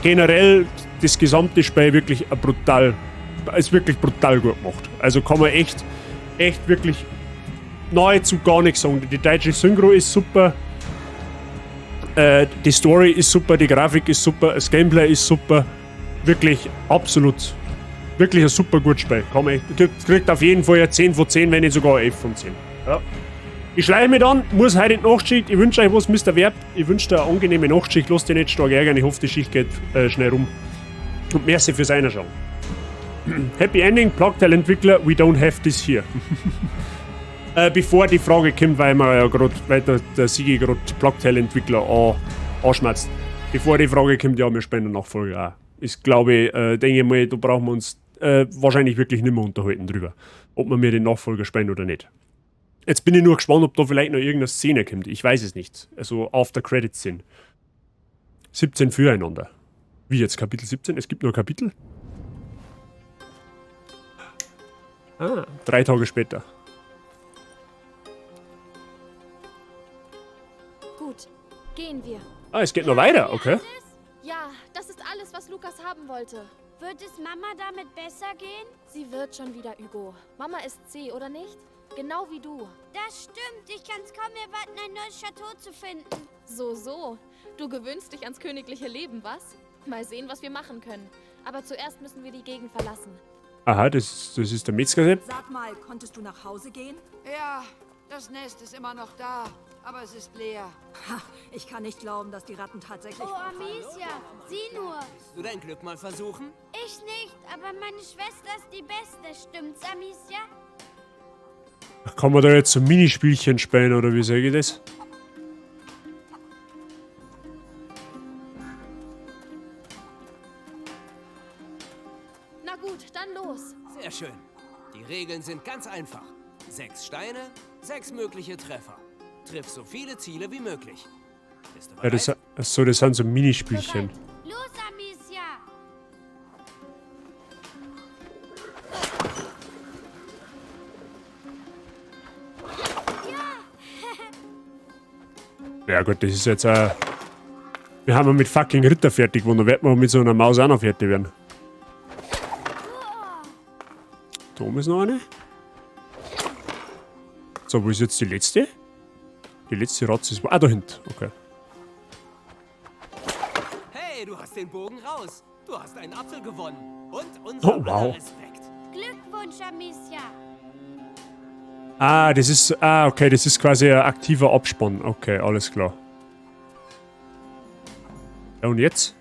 generell, das gesamte Spiel wirklich ein brutal, ist wirklich brutal gut gemacht. Also kann man echt, echt wirklich nahezu gar nichts sagen. Die deutsche Synchro ist super. Die Story ist super, die Grafik ist super, das Gameplay ist super. Wirklich absolut, wirklich ein super gutes Spiel. Kann man echt, kriegt auf jeden Fall eine 10 von 10, wenn nicht sogar 11 von 10. Ja. Ich schleiche mich dann, muss heute in die Nachtschicht. Ich wünsche euch was, Mister Verb. Ich wünsche dir eine angenehme Nachtschicht. Lass dich nicht stark ärgern. Ich hoffe, die Schicht geht schnell rum. Und merci fürs Reinschauen. Happy Ending, Plague Tale Entwickler, we don't have this here. Bevor die Frage kommt, weil man ja grad, weil der Sigi grad Plague Tale Entwickler anschmerzt. Bevor die Frage kommt, ja, wir spielen Nachfolger auch. Ist, glaube ich, denke ich mal, da brauchen wir uns wahrscheinlich wirklich nicht mehr unterhalten drüber, ob wir mir den Nachfolger spielen oder nicht. Jetzt bin ich nur gespannt, ob da vielleicht noch irgendeine Szene kommt. Ich weiß es nicht. Also After Credits sind. 17 füreinander. Wie jetzt? Kapitel 17? Es gibt nur Kapitel? Ah, 3 Tage später.
Gut, gehen wir.
Ah, es geht noch weiter, okay.
Ja, das ist alles, was Lukas haben wollte.
Wird es Mama damit besser gehen?
Sie wird schon wieder, Hugo. Mama ist zäh, oder nicht? Genau wie du.
Das stimmt. Ich kann's kaum erwarten, ein neues Chateau zu finden.
So, so. Du gewöhnst dich ans königliche Leben, was? Mal sehen, was wir machen können. Aber zuerst müssen wir die Gegend verlassen.
Aha, das ist der Metzger.
Sag mal, konntest du nach Hause gehen?
Ja, das Nest ist immer noch da, aber es ist leer.
Ha, ich kann nicht glauben, dass die Ratten tatsächlich
Oh,
vorfahren.
Amicia, sieh nur.
Willst du dein Glück mal versuchen?
Ich nicht, aber meine Schwester ist die Beste, stimmt's, Amicia?
Ach, kann man da jetzt so Minispielchen spielen, oder wie sage ich das?
Na gut, dann los.
Sehr schön. Die Regeln sind ganz einfach. 6 Steine, 6 mögliche Treffer. Triff so viele Ziele wie möglich. Bist du
Ja,
bereit?
das sind so Minispielchen.
Bereit. Los, Amicia!
Ja gut, das ist jetzt auch... Wir haben ja mit fucking Ritter fertig geworden, da wird man mit so einer Maus auch noch fertig werden. Da oben ist noch eine. So, wo ist jetzt die letzte? Die letzte Ratze ist... Ah, da hinten. Okay.
Hey, du hast den Bogen raus. Du hast einen Apfel gewonnen. Und unser
Oh, wow.
aller Respekt.
Glückwunsch, Amicia.
Ah, das ist... Ah, okay, das ist quasi ein aktiver Abspann. Okay, alles klar. Ja, und jetzt?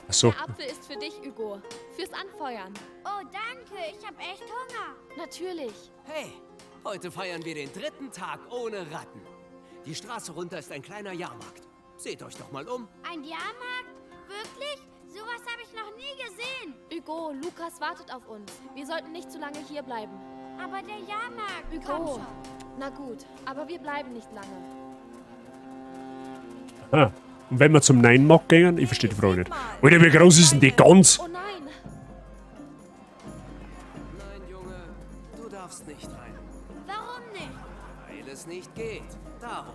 Ach so.
Der Apfel ist für dich, Hugo. Fürs Anfeuern.
Oh, danke. Ich habe echt Hunger.
Natürlich.
Hey, heute feiern wir den dritten Tag ohne Ratten. Die Straße runter ist ein kleiner Jahrmarkt. Seht euch doch mal um.
Ein Jahrmarkt? Wirklich? Sowas habe ich noch nie gesehen.
Hugo, Lukas wartet auf uns. Wir sollten nicht zu lange hier bleiben.
Aber der Jahrmarkt. Komm
Hugo.
schon.
Na gut, aber wir bleiben nicht lange.
Ah. Und wenn wir zum Neinmarkt gehen? Ich verstehe die Frage nicht. Alter, wie groß ist denn die Gans?
Oh nein!
Nein, Junge, du darfst nicht rein.
Warum nicht?
Weil es nicht geht. Darum.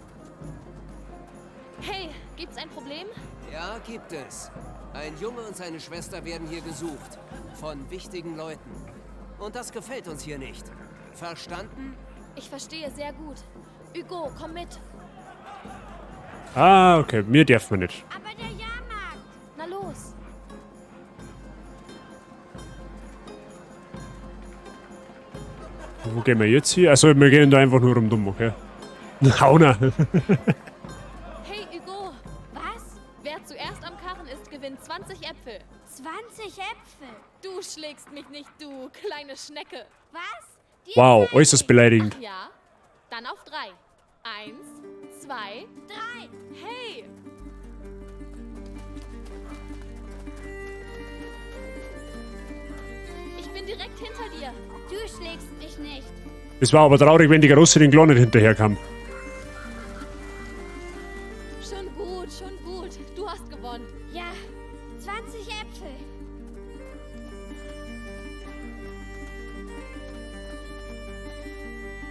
Hey, gibt's ein Problem?
Ja, gibt es. Ein Junge und seine Schwester werden hier gesucht. Von wichtigen Leuten. Und das gefällt uns hier nicht. Verstanden?
Ich verstehe sehr gut. Hugo, komm mit.
Ah, okay. Mir darf man nicht.
Aber der Jahrmarkt.
Na los.
Wo gehen wir jetzt hier? Also, wir gehen da einfach nur rundum, okay? Hauna.
Hey, Hugo.
Was?
Wer zuerst am Karren ist, gewinnt 20 Äpfel.
20 Äpfel.
Du schlägst mich nicht, du kleine Schnecke.
Was? Die
Wow, äußerst beleidigend.
Ach ja? Dann auf drei. Eins, zwei,
drei.
Hey! Ich bin direkt hinter dir.
Du schlägst mich nicht.
Es war aber traurig, wenn die Große den Kleinen nicht hinterherkam.
Schon gut, schon gut. Du hast gewonnen.
Ja, 20 Äpfel.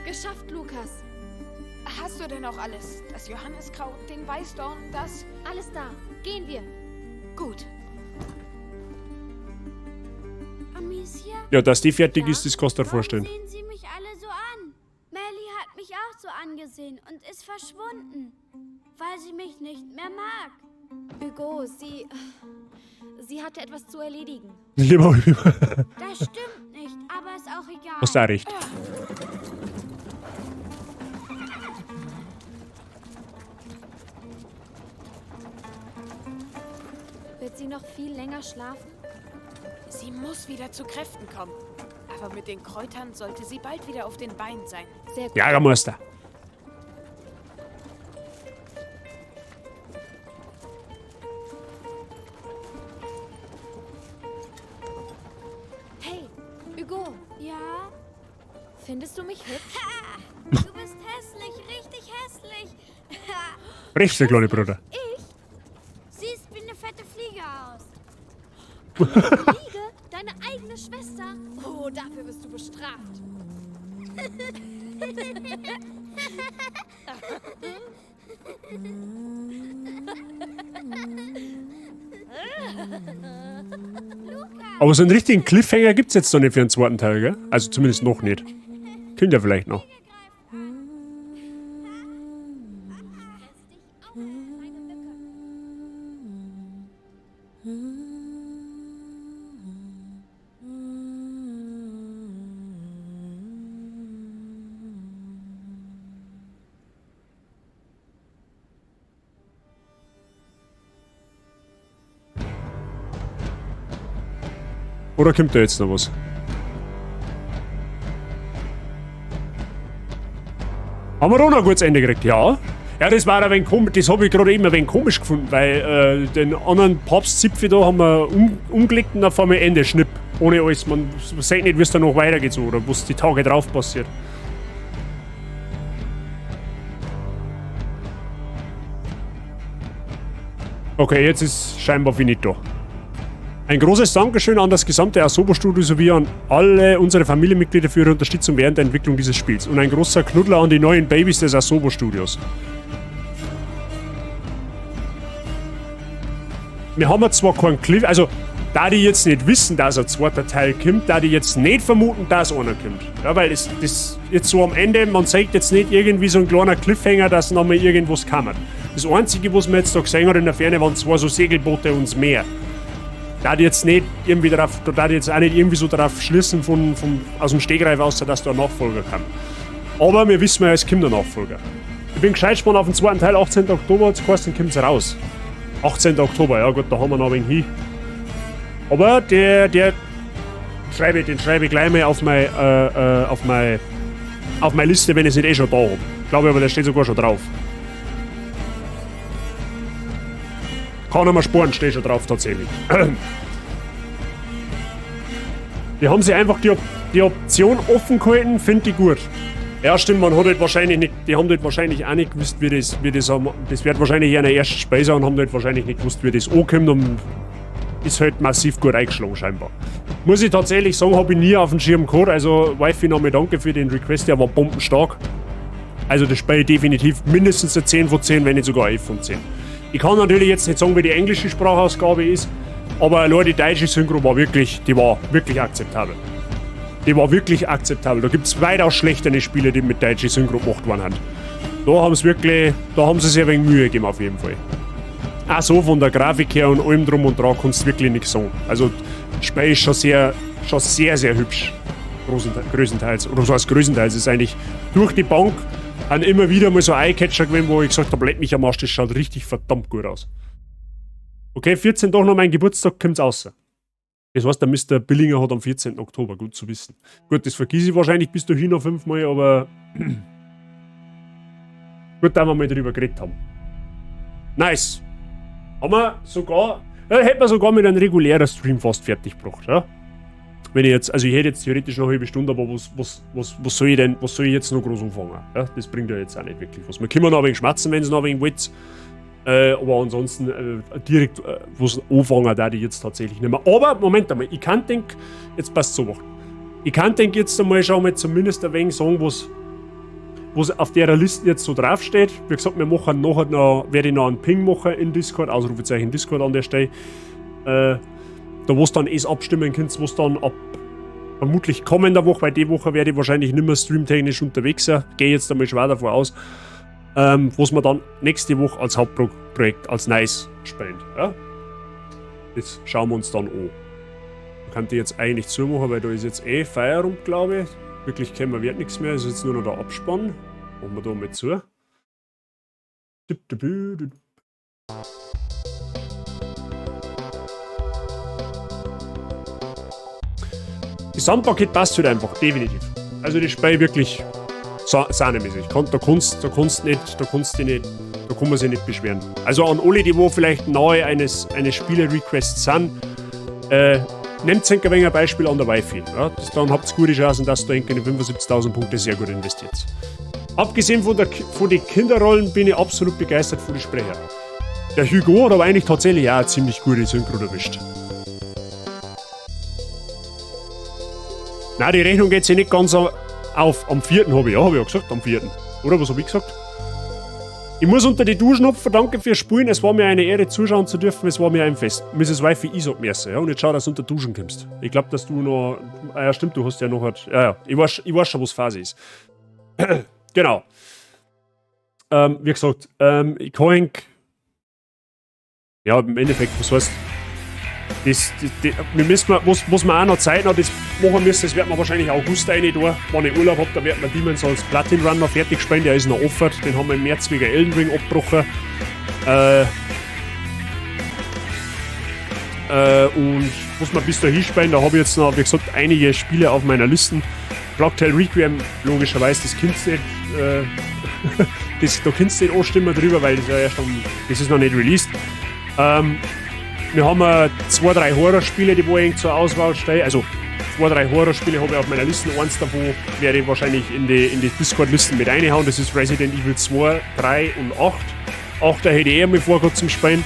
Geschafft, Lukas.
Hast du denn auch alles? Das Johanniskraut, den Weißdorn, das...
Alles da. Gehen wir.
Gut.
Amicia?
Ja, dass die fertig ist, das kannst du dir vorstellen.
Warum sehen sie mich alle so an? Melly hat mich auch so angesehen und ist verschwunden, weil sie mich nicht mehr mag.
Hugo, sie. Sie hatte etwas zu erledigen.
Lieber, lieber.
Das stimmt nicht, aber ist auch egal.
Hast du auch recht.
Wird sie noch viel länger schlafen?
Sie muss wieder zu Kräften kommen. Aber mit den Kräutern sollte sie bald wieder auf den Beinen sein.
Sehr gut.
Jagermeister.
Hey, Hugo,
Ja?
findest du mich hübsch?
Du bist hässlich, richtig hässlich.
Recht, der kleine Bruder.
Ich?
Siehst wie eine fette Fliege aus.
Fliege? Deine eigene Schwester? Oh, dafür wirst du bestraft.
Aber so einen richtigen Cliffhanger gibt's jetzt noch nicht für den zweiten Teil, gell? Also zumindest noch nicht. Könnt ihr vielleicht noch. Oder kommt da jetzt noch was? Haben wir auch noch ein gutes Ende gekriegt? Ja. Ja, das war ein wenig komisch, das habe ich gerade eben ein wenig komisch gefunden, weil den anderen Papstzipfel da haben wir umgelegt und auf einmal Ende, Schnipp. Ohne alles. Man sieht nicht, wie es da noch weitergeht so, oder was die Tage drauf passiert. Okay, jetzt ist scheinbar finito. Ein großes Dankeschön an das gesamte Asobo-Studio sowie an alle unsere Familienmitglieder für ihre Unterstützung während der Entwicklung dieses Spiels. Und ein großer Knuddler an die neuen Babys des Asobo-Studios. Wir haben ja zwar keinen Cliff, also da die jetzt nicht wissen, dass ein zweiter Teil kommt, da die jetzt nicht vermuten, dass einer kommt. Ja, weil es das jetzt so am Ende, man zeigt jetzt nicht irgendwie so ein kleiner Cliffhanger, dass nochmal irgendwas kam. Das Einzige, was man jetzt da gesehen hat in der Ferne, waren zwei so Segelboote und das Meer. Da die jetzt nicht irgendwie darauf, da die jetzt auch nicht irgendwie so darauf schließen aus dem Stegreif, außer dass da ein Nachfolger kam. Aber wir wissen ja, es kommt ein Nachfolger. Ich bin gescheit gespannt auf den zweiten Teil, 18. Oktober, jetzt heißt, dann kommt's raus. 18. Oktober, ja gut, da haben wir noch ein wenig hin. Aber der schreibe, den schreibe ich gleich mal auf meine Liste, wenn ich es nicht eh schon da hab. Glaube aber, der steht sogar schon drauf. Kann aber Sporen steht schon drauf, tatsächlich. Die haben sich einfach die Option offen gehalten, finde ich gut. Ja, stimmt, man hat halt wahrscheinlich nicht, die haben halt wahrscheinlich auch nicht gewusst, wie das, das wird wahrscheinlich einer ersten Speise und haben halt wahrscheinlich nicht gewusst, wie das ankommt und ist halt massiv gut eingeschlagen scheinbar. Muss ich tatsächlich sagen, habe ich nie auf dem Schirm gehabt, also Wifi nochmal danke für den Request, der war bombenstark. Also das Spiel definitiv mindestens eine 10 von 10, wenn nicht sogar 11 von 10. Ich kann natürlich jetzt nicht sagen, wie die englische Sprachausgabe ist, aber allein die deutsche Synchro war wirklich, die war wirklich akzeptabel. Die war wirklich akzeptabel. Da gibt's weitaus schlechtere Spiele, die mit deutscher Synchro gemacht worden sind. Da haben sie wirklich, da haben sie sich ein wenig Mühe gegeben auf jeden Fall. Auch so von der Grafik her und allem drum und dran kannst du wirklich nichts sagen. Also das Spiel ist schon sehr, sehr hübsch. Größtenteils. Oder so als größtenteils ist eigentlich durch die Bank haben immer wieder mal so Eyecatcher gewesen, wo ich gesagt habe, leck mich am Arsch, das schaut richtig verdammt gut aus. Okay, 14 Tage nach meinem Geburtstag kommt's raus. Das heißt, der Mr. Billinger hat am 14. Oktober, gut zu wissen. Gut, das vergiss ich wahrscheinlich bis dahin noch 5-mal, aber gut, dass wir mal drüber geredet haben. Nice. Haben wir sogar, ja, hätten wir sogar mit einem regulären Stream fast fertig gebracht, ja? Wenn ich jetzt, also ich hätte jetzt theoretisch noch eine halbe Stunde, aber was soll ich denn, was soll ich jetzt noch groß anfangen? Ja, das bringt ja jetzt auch nicht wirklich was. Wir können noch ein wenig schmerzen, wenn es noch ein wenig wollt. Aber ansonsten direkt was anfangen, da ich jetzt tatsächlich nicht mehr. Aber Moment einmal, ich kann denk, jetzt passt so machen. Ich kann denk jetzt einmal schon mal zumindest ein wenig sagen, was auf der Liste jetzt so draufsteht. Wie gesagt, wir machen nachher noch, werde ich noch einen Ping machen in Discord, Ausrufezeichen Discord an der Stelle. Da wo es dann eh abstimmen könnt, wo es dann ab vermutlich kommender Woche, weil die Woche werde ich wahrscheinlich nicht mehr streamtechnisch unterwegs sein. Gehe jetzt einmal schwer davon aus. Was wir dann nächste Woche als Hauptprojekt, als Nice spielen. Ja? Das schauen wir uns dann an. Da kann ich jetzt eigentlich zumachen, weil da ist jetzt eh Feierabend, glaube ich. Wirklich kennen wir wird nichts mehr, ist jetzt nur noch der Abspann. Machen wir da mal zu. Gesamtpaket passt halt einfach, definitiv. Also das Spiel wirklich sahnemäßig. Da kannst du nicht, da kann man sich nicht beschweren. Also an alle, die wo vielleicht nahe eines Spiele-Requests sind, nehmt ein wenig ein Beispiel an der Wifi. Ja? Dann habt ihr gute Chancen, dass ihr in die 75.000 Punkte sehr gut investiert. Abgesehen von den Kinderrollen bin ich absolut begeistert von den Sprechern. Der Hugo hat aber eigentlich tatsächlich auch eine ziemlich gute Synchro erwischt. Nein, die Rechnung geht sich nicht ganz auf. Am 4. habe ich, ja, habe ich ja gesagt, am 4. Oder was habe ich gesagt? Ich muss unter die Duschen hupfen, danke fürs Spulen. Es war mir eine Ehre, zuschauen zu dürfen. Es war mir ein Fest. Mrs. Wifi, ich sag mir's, ja. Und jetzt schau, dass du unter Duschen kommst. Ich glaube, dass du noch. Ah ja, stimmt, du hast ja noch. Ja, ja, ich weiß schon, was Phase ist. Genau. Wie gesagt, ich kann. Ja, im Endeffekt, was heißt. Wir müssen, was wir auch noch zeitnah das machen müssen, das werden wir wahrscheinlich August rein tun. Wenn ich Urlaub hab, da werden wir Demon's Souls Platin Run noch fertig spielen, der ist noch offen. Den haben wir im März wegen Elden Ring abgebrochen. Und was wir bis dahin spielen, da habe ich jetzt noch, wie gesagt, einige Spiele auf meiner Liste. Plague Tale Requiem, logischerweise, das kannst du nicht, da kannst du nicht anstimmen drüber, weil das ja erst das ist noch nicht released. Wir haben 2, 3 Horrorspiele, die wo ich zur Auswahl stelle. Also 2, 3 Horrorspiele habe ich auf meiner Liste. Eins davon werde ich wahrscheinlich in die Discord-Listen mit reinhauen. Das ist Resident Evil 2, 3 und 8. 8 hätte ich eh einmal vorgehabt zum Spielen.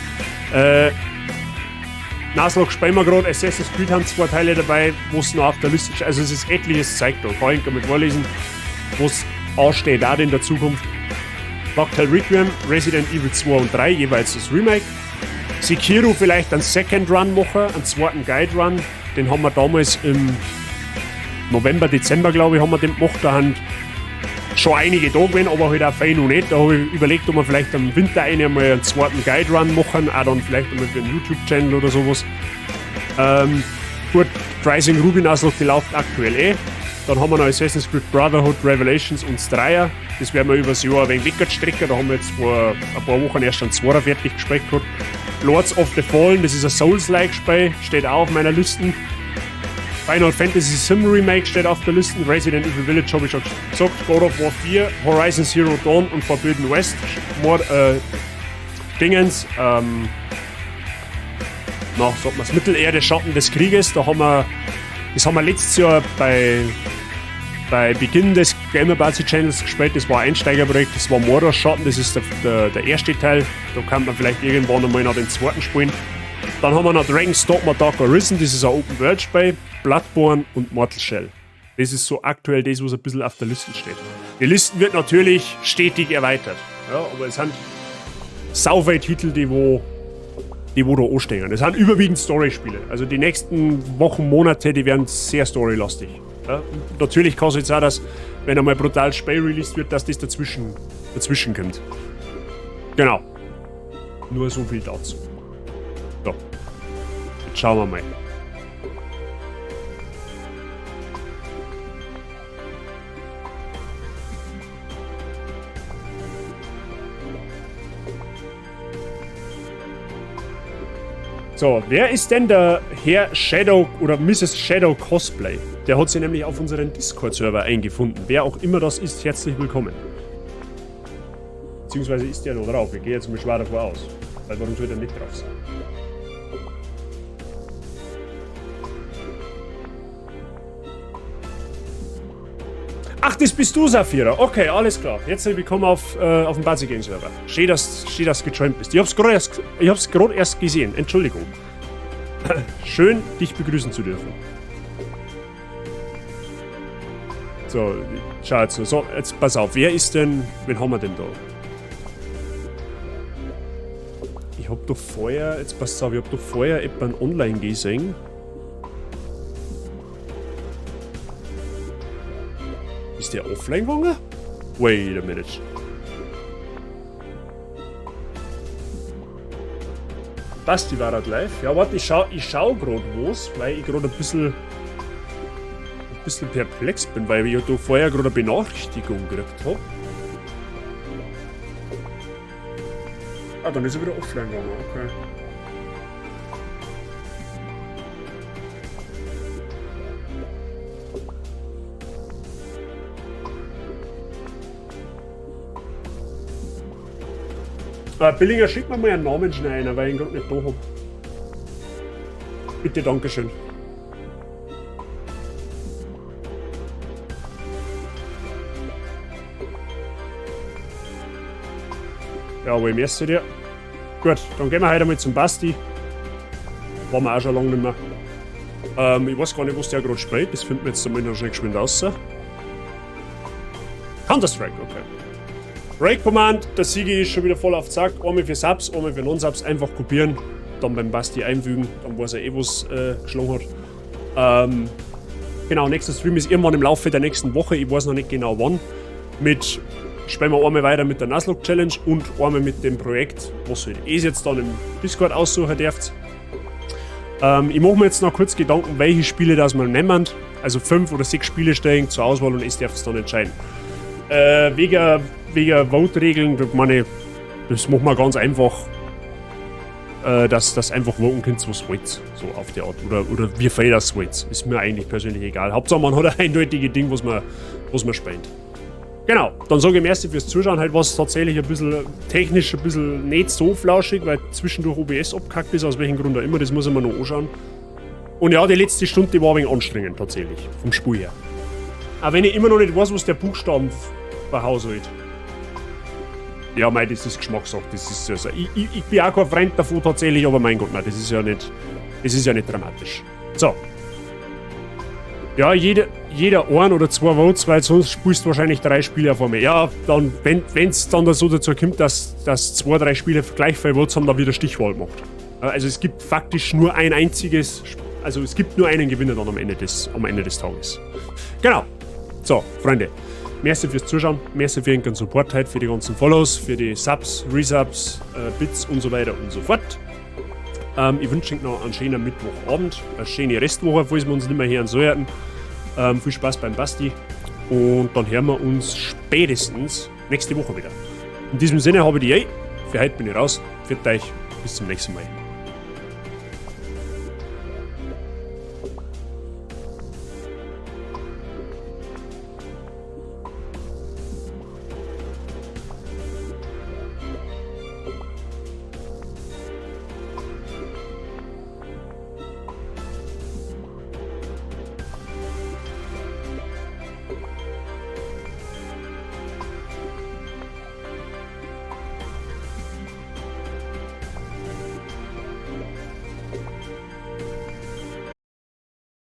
Nuzlocke spielen wir gerade. Assassin's Creed haben 2 Teile dabei, wo es noch auf der Liste ist. Also es ist etliches Zeug da. Kann ich mit vorlesen, was ansteht auch in der Zukunft. Plague Tale Requiem, Resident Evil 2 und 3, jeweils das Remake. Sekiro vielleicht einen Second Run machen, einen zweiten Guide Run. Den haben wir damals im November, Dezember, glaube ich, haben wir den gemacht. Da haben schon einige da gewesen, aber halt auch fein noch nicht. Da habe ich überlegt, ob wir vielleicht am Winter einmal einen zweiten Guide Run machen, auch dann vielleicht einmal für einen YouTube-Channel oder sowas. Gut, Rising Ruby Nuzlocke, die läuft aktuell eh. Dann haben wir noch Assassin's Creed Brotherhood, Revelations und das Dreier. Das werden wir übers Jahr ein wenig wegstrecken. Da haben wir jetzt vor ein paar Wochen erst einen Zweier fertig gespielt gehabt. Lords of the Fallen, das ist ein Souls-like Spiel, steht auch auf meiner Liste. Final Fantasy Sim Remake steht auf der Liste. Resident Evil Village habe ich schon gesagt. God of War 4, Horizon Zero Dawn und Forbidden West. More, Dingens, na, sagt man's, Mittelerde, Schatten des Krieges. Da haben wir, das haben wir letztes Jahr bei Beginn des GamerBazi Channels gespielt. Das war ein Einsteigerprojekt, das war Mordor Schatten, das ist der erste Teil. Da kann man vielleicht irgendwann einmal noch den zweiten spielen. Dann haben wir noch Dragon's Dogma Dark Arisen, das ist ein Open-World-Spiel, Bloodborne und Mortal Shell. Das ist so aktuell das, was ein bisschen auf der Liste steht. Die Liste wird natürlich stetig erweitert. Ja, aber es sind sau viele Titel, die wo da anstehen. Das sind überwiegend Story-Spiele. Also die nächsten Wochen, Monate, die werden sehr storylastig. Ja, und natürlich kann es jetzt auch, dass, wenn einmal brutal Spiel released wird, dass das dazwischen kommt. Genau. Nur so viel dazu. So. Jetzt schauen wir mal. So, wer ist denn der Herr Shadow oder Misses Shadow Cosplay? Der hat sich nämlich auf unseren Discord-Server eingefunden. Wer auch immer das ist, herzlich willkommen. Beziehungsweise ist der noch drauf. Ich gehe jetzt mal schwer davor aus. Weil warum soll der nicht drauf sein? Ach, das bist du, Saphira. Okay, alles klar. Herzlich willkommen auf dem Bazi Gang Server. Schön, dass du gejoint bist. Ich hab's grad erst, ich hab's grad erst gesehen. Entschuldigung. Schön, dich begrüßen zu dürfen. So, schau jetzt. So, jetzt pass auf. Wer ist denn... Wen haben wir denn da? Ich hab doch vorher... Jetzt pass auf, ich hab doch vorher jemanden online gesehen. Ist der offline gegangen? Wait a minute. Basti war grad live. Ja, warte, ich schau grad was, weil ich grad ein bisschen perplex bin, weil ich ja da vorher grad eine Benachrichtigung gekriegt hab. Ah, dann ist er wieder offline gegangen, okay. Billinger, schick mir mal einen Namen schnell rein, weil ich ihn grad nicht da hab. Bitte, Dankeschön. Ja, aber ich merke dir. Gut, dann gehen wir heute mal zum Basti. Waren wir auch schon lange nicht mehr. Ich weiß gar nicht, was der gerade spielt. Das finden wir jetzt einmal noch schnell geschwind raus. Counter-Strike, okay. Raid Command, der Sigi ist schon wieder voll auf Zack. Einmal für Subs, einmal für Non-Subs. Einfach kopieren, dann beim Basti einfügen. Dann weiß er eh, was geschlagen hat. Genau, nächster Stream ist irgendwann im Laufe der nächsten Woche. Ich weiß noch nicht genau wann. Mit spielen wir einmal weiter mit der Nuzlocke Challenge und einmal mit dem Projekt, was halt eh jetzt dann im Discord aussuchen dürft. Ich mache mir jetzt noch kurz Gedanken, welche Spiele das mal nehmen. Also 5 oder 6 Spiele stellen zur Auswahl und es darf es dann entscheiden. Wegen Vote-Regeln, da meine ich, das machen wir ganz einfach, dass einfach voten könnt, was wollt. So auf die Art. Oder wie viel das wollt. Ist mir eigentlich persönlich egal. Hauptsache man hat ein eindeutiges Ding, was man spielt. Genau, dann sage ich merci fürs Zuschauen. Heute war's tatsächlich ein bisschen technisch ein bisschen nicht so flauschig, weil zwischendurch OBS abgekackt ist, aus welchem Grund auch immer, das muss ich mir noch anschauen. Und ja, die letzte Stunde, die war ein wenig anstrengend tatsächlich, vom Spiel her. Auch wenn ich immer noch nicht weiß, was der Buchstaben verhauen soll. Ja, mei, das ist Geschmackssache, das ist ja so. Ich bin auch kein Freund davon tatsächlich, aber mein Gott, nein, das ist ja nicht, das ist ja nicht dramatisch. So. Ja, jeder ein oder zwei Votes, weil sonst spielst du wahrscheinlich 3 Spiele auf einmal. Ja, dann, wenn's dann so dazu kommt, dass 2, 3 Spiele gleich viele Votes haben, dann wieder Stichwahl gemacht. Also es gibt faktisch nur ein einziges, also es gibt nur einen Gewinner dann am Ende des Tages. Genau. So, Freunde. Merci fürs Zuschauen, merci für den Support heute, für die ganzen Follows, für die Subs, Resubs, Bits und so weiter und so fort. Ich wünsche euch noch einen schönen Mittwochabend, eine schöne Restwoche, falls wir uns nicht mehr hören sollten. Viel Spaß beim Basti und dann hören wir uns spätestens nächste Woche wieder. In diesem Sinne habe ich die Für heute bin ich raus. Pfiat euch. Bis zum nächsten Mal.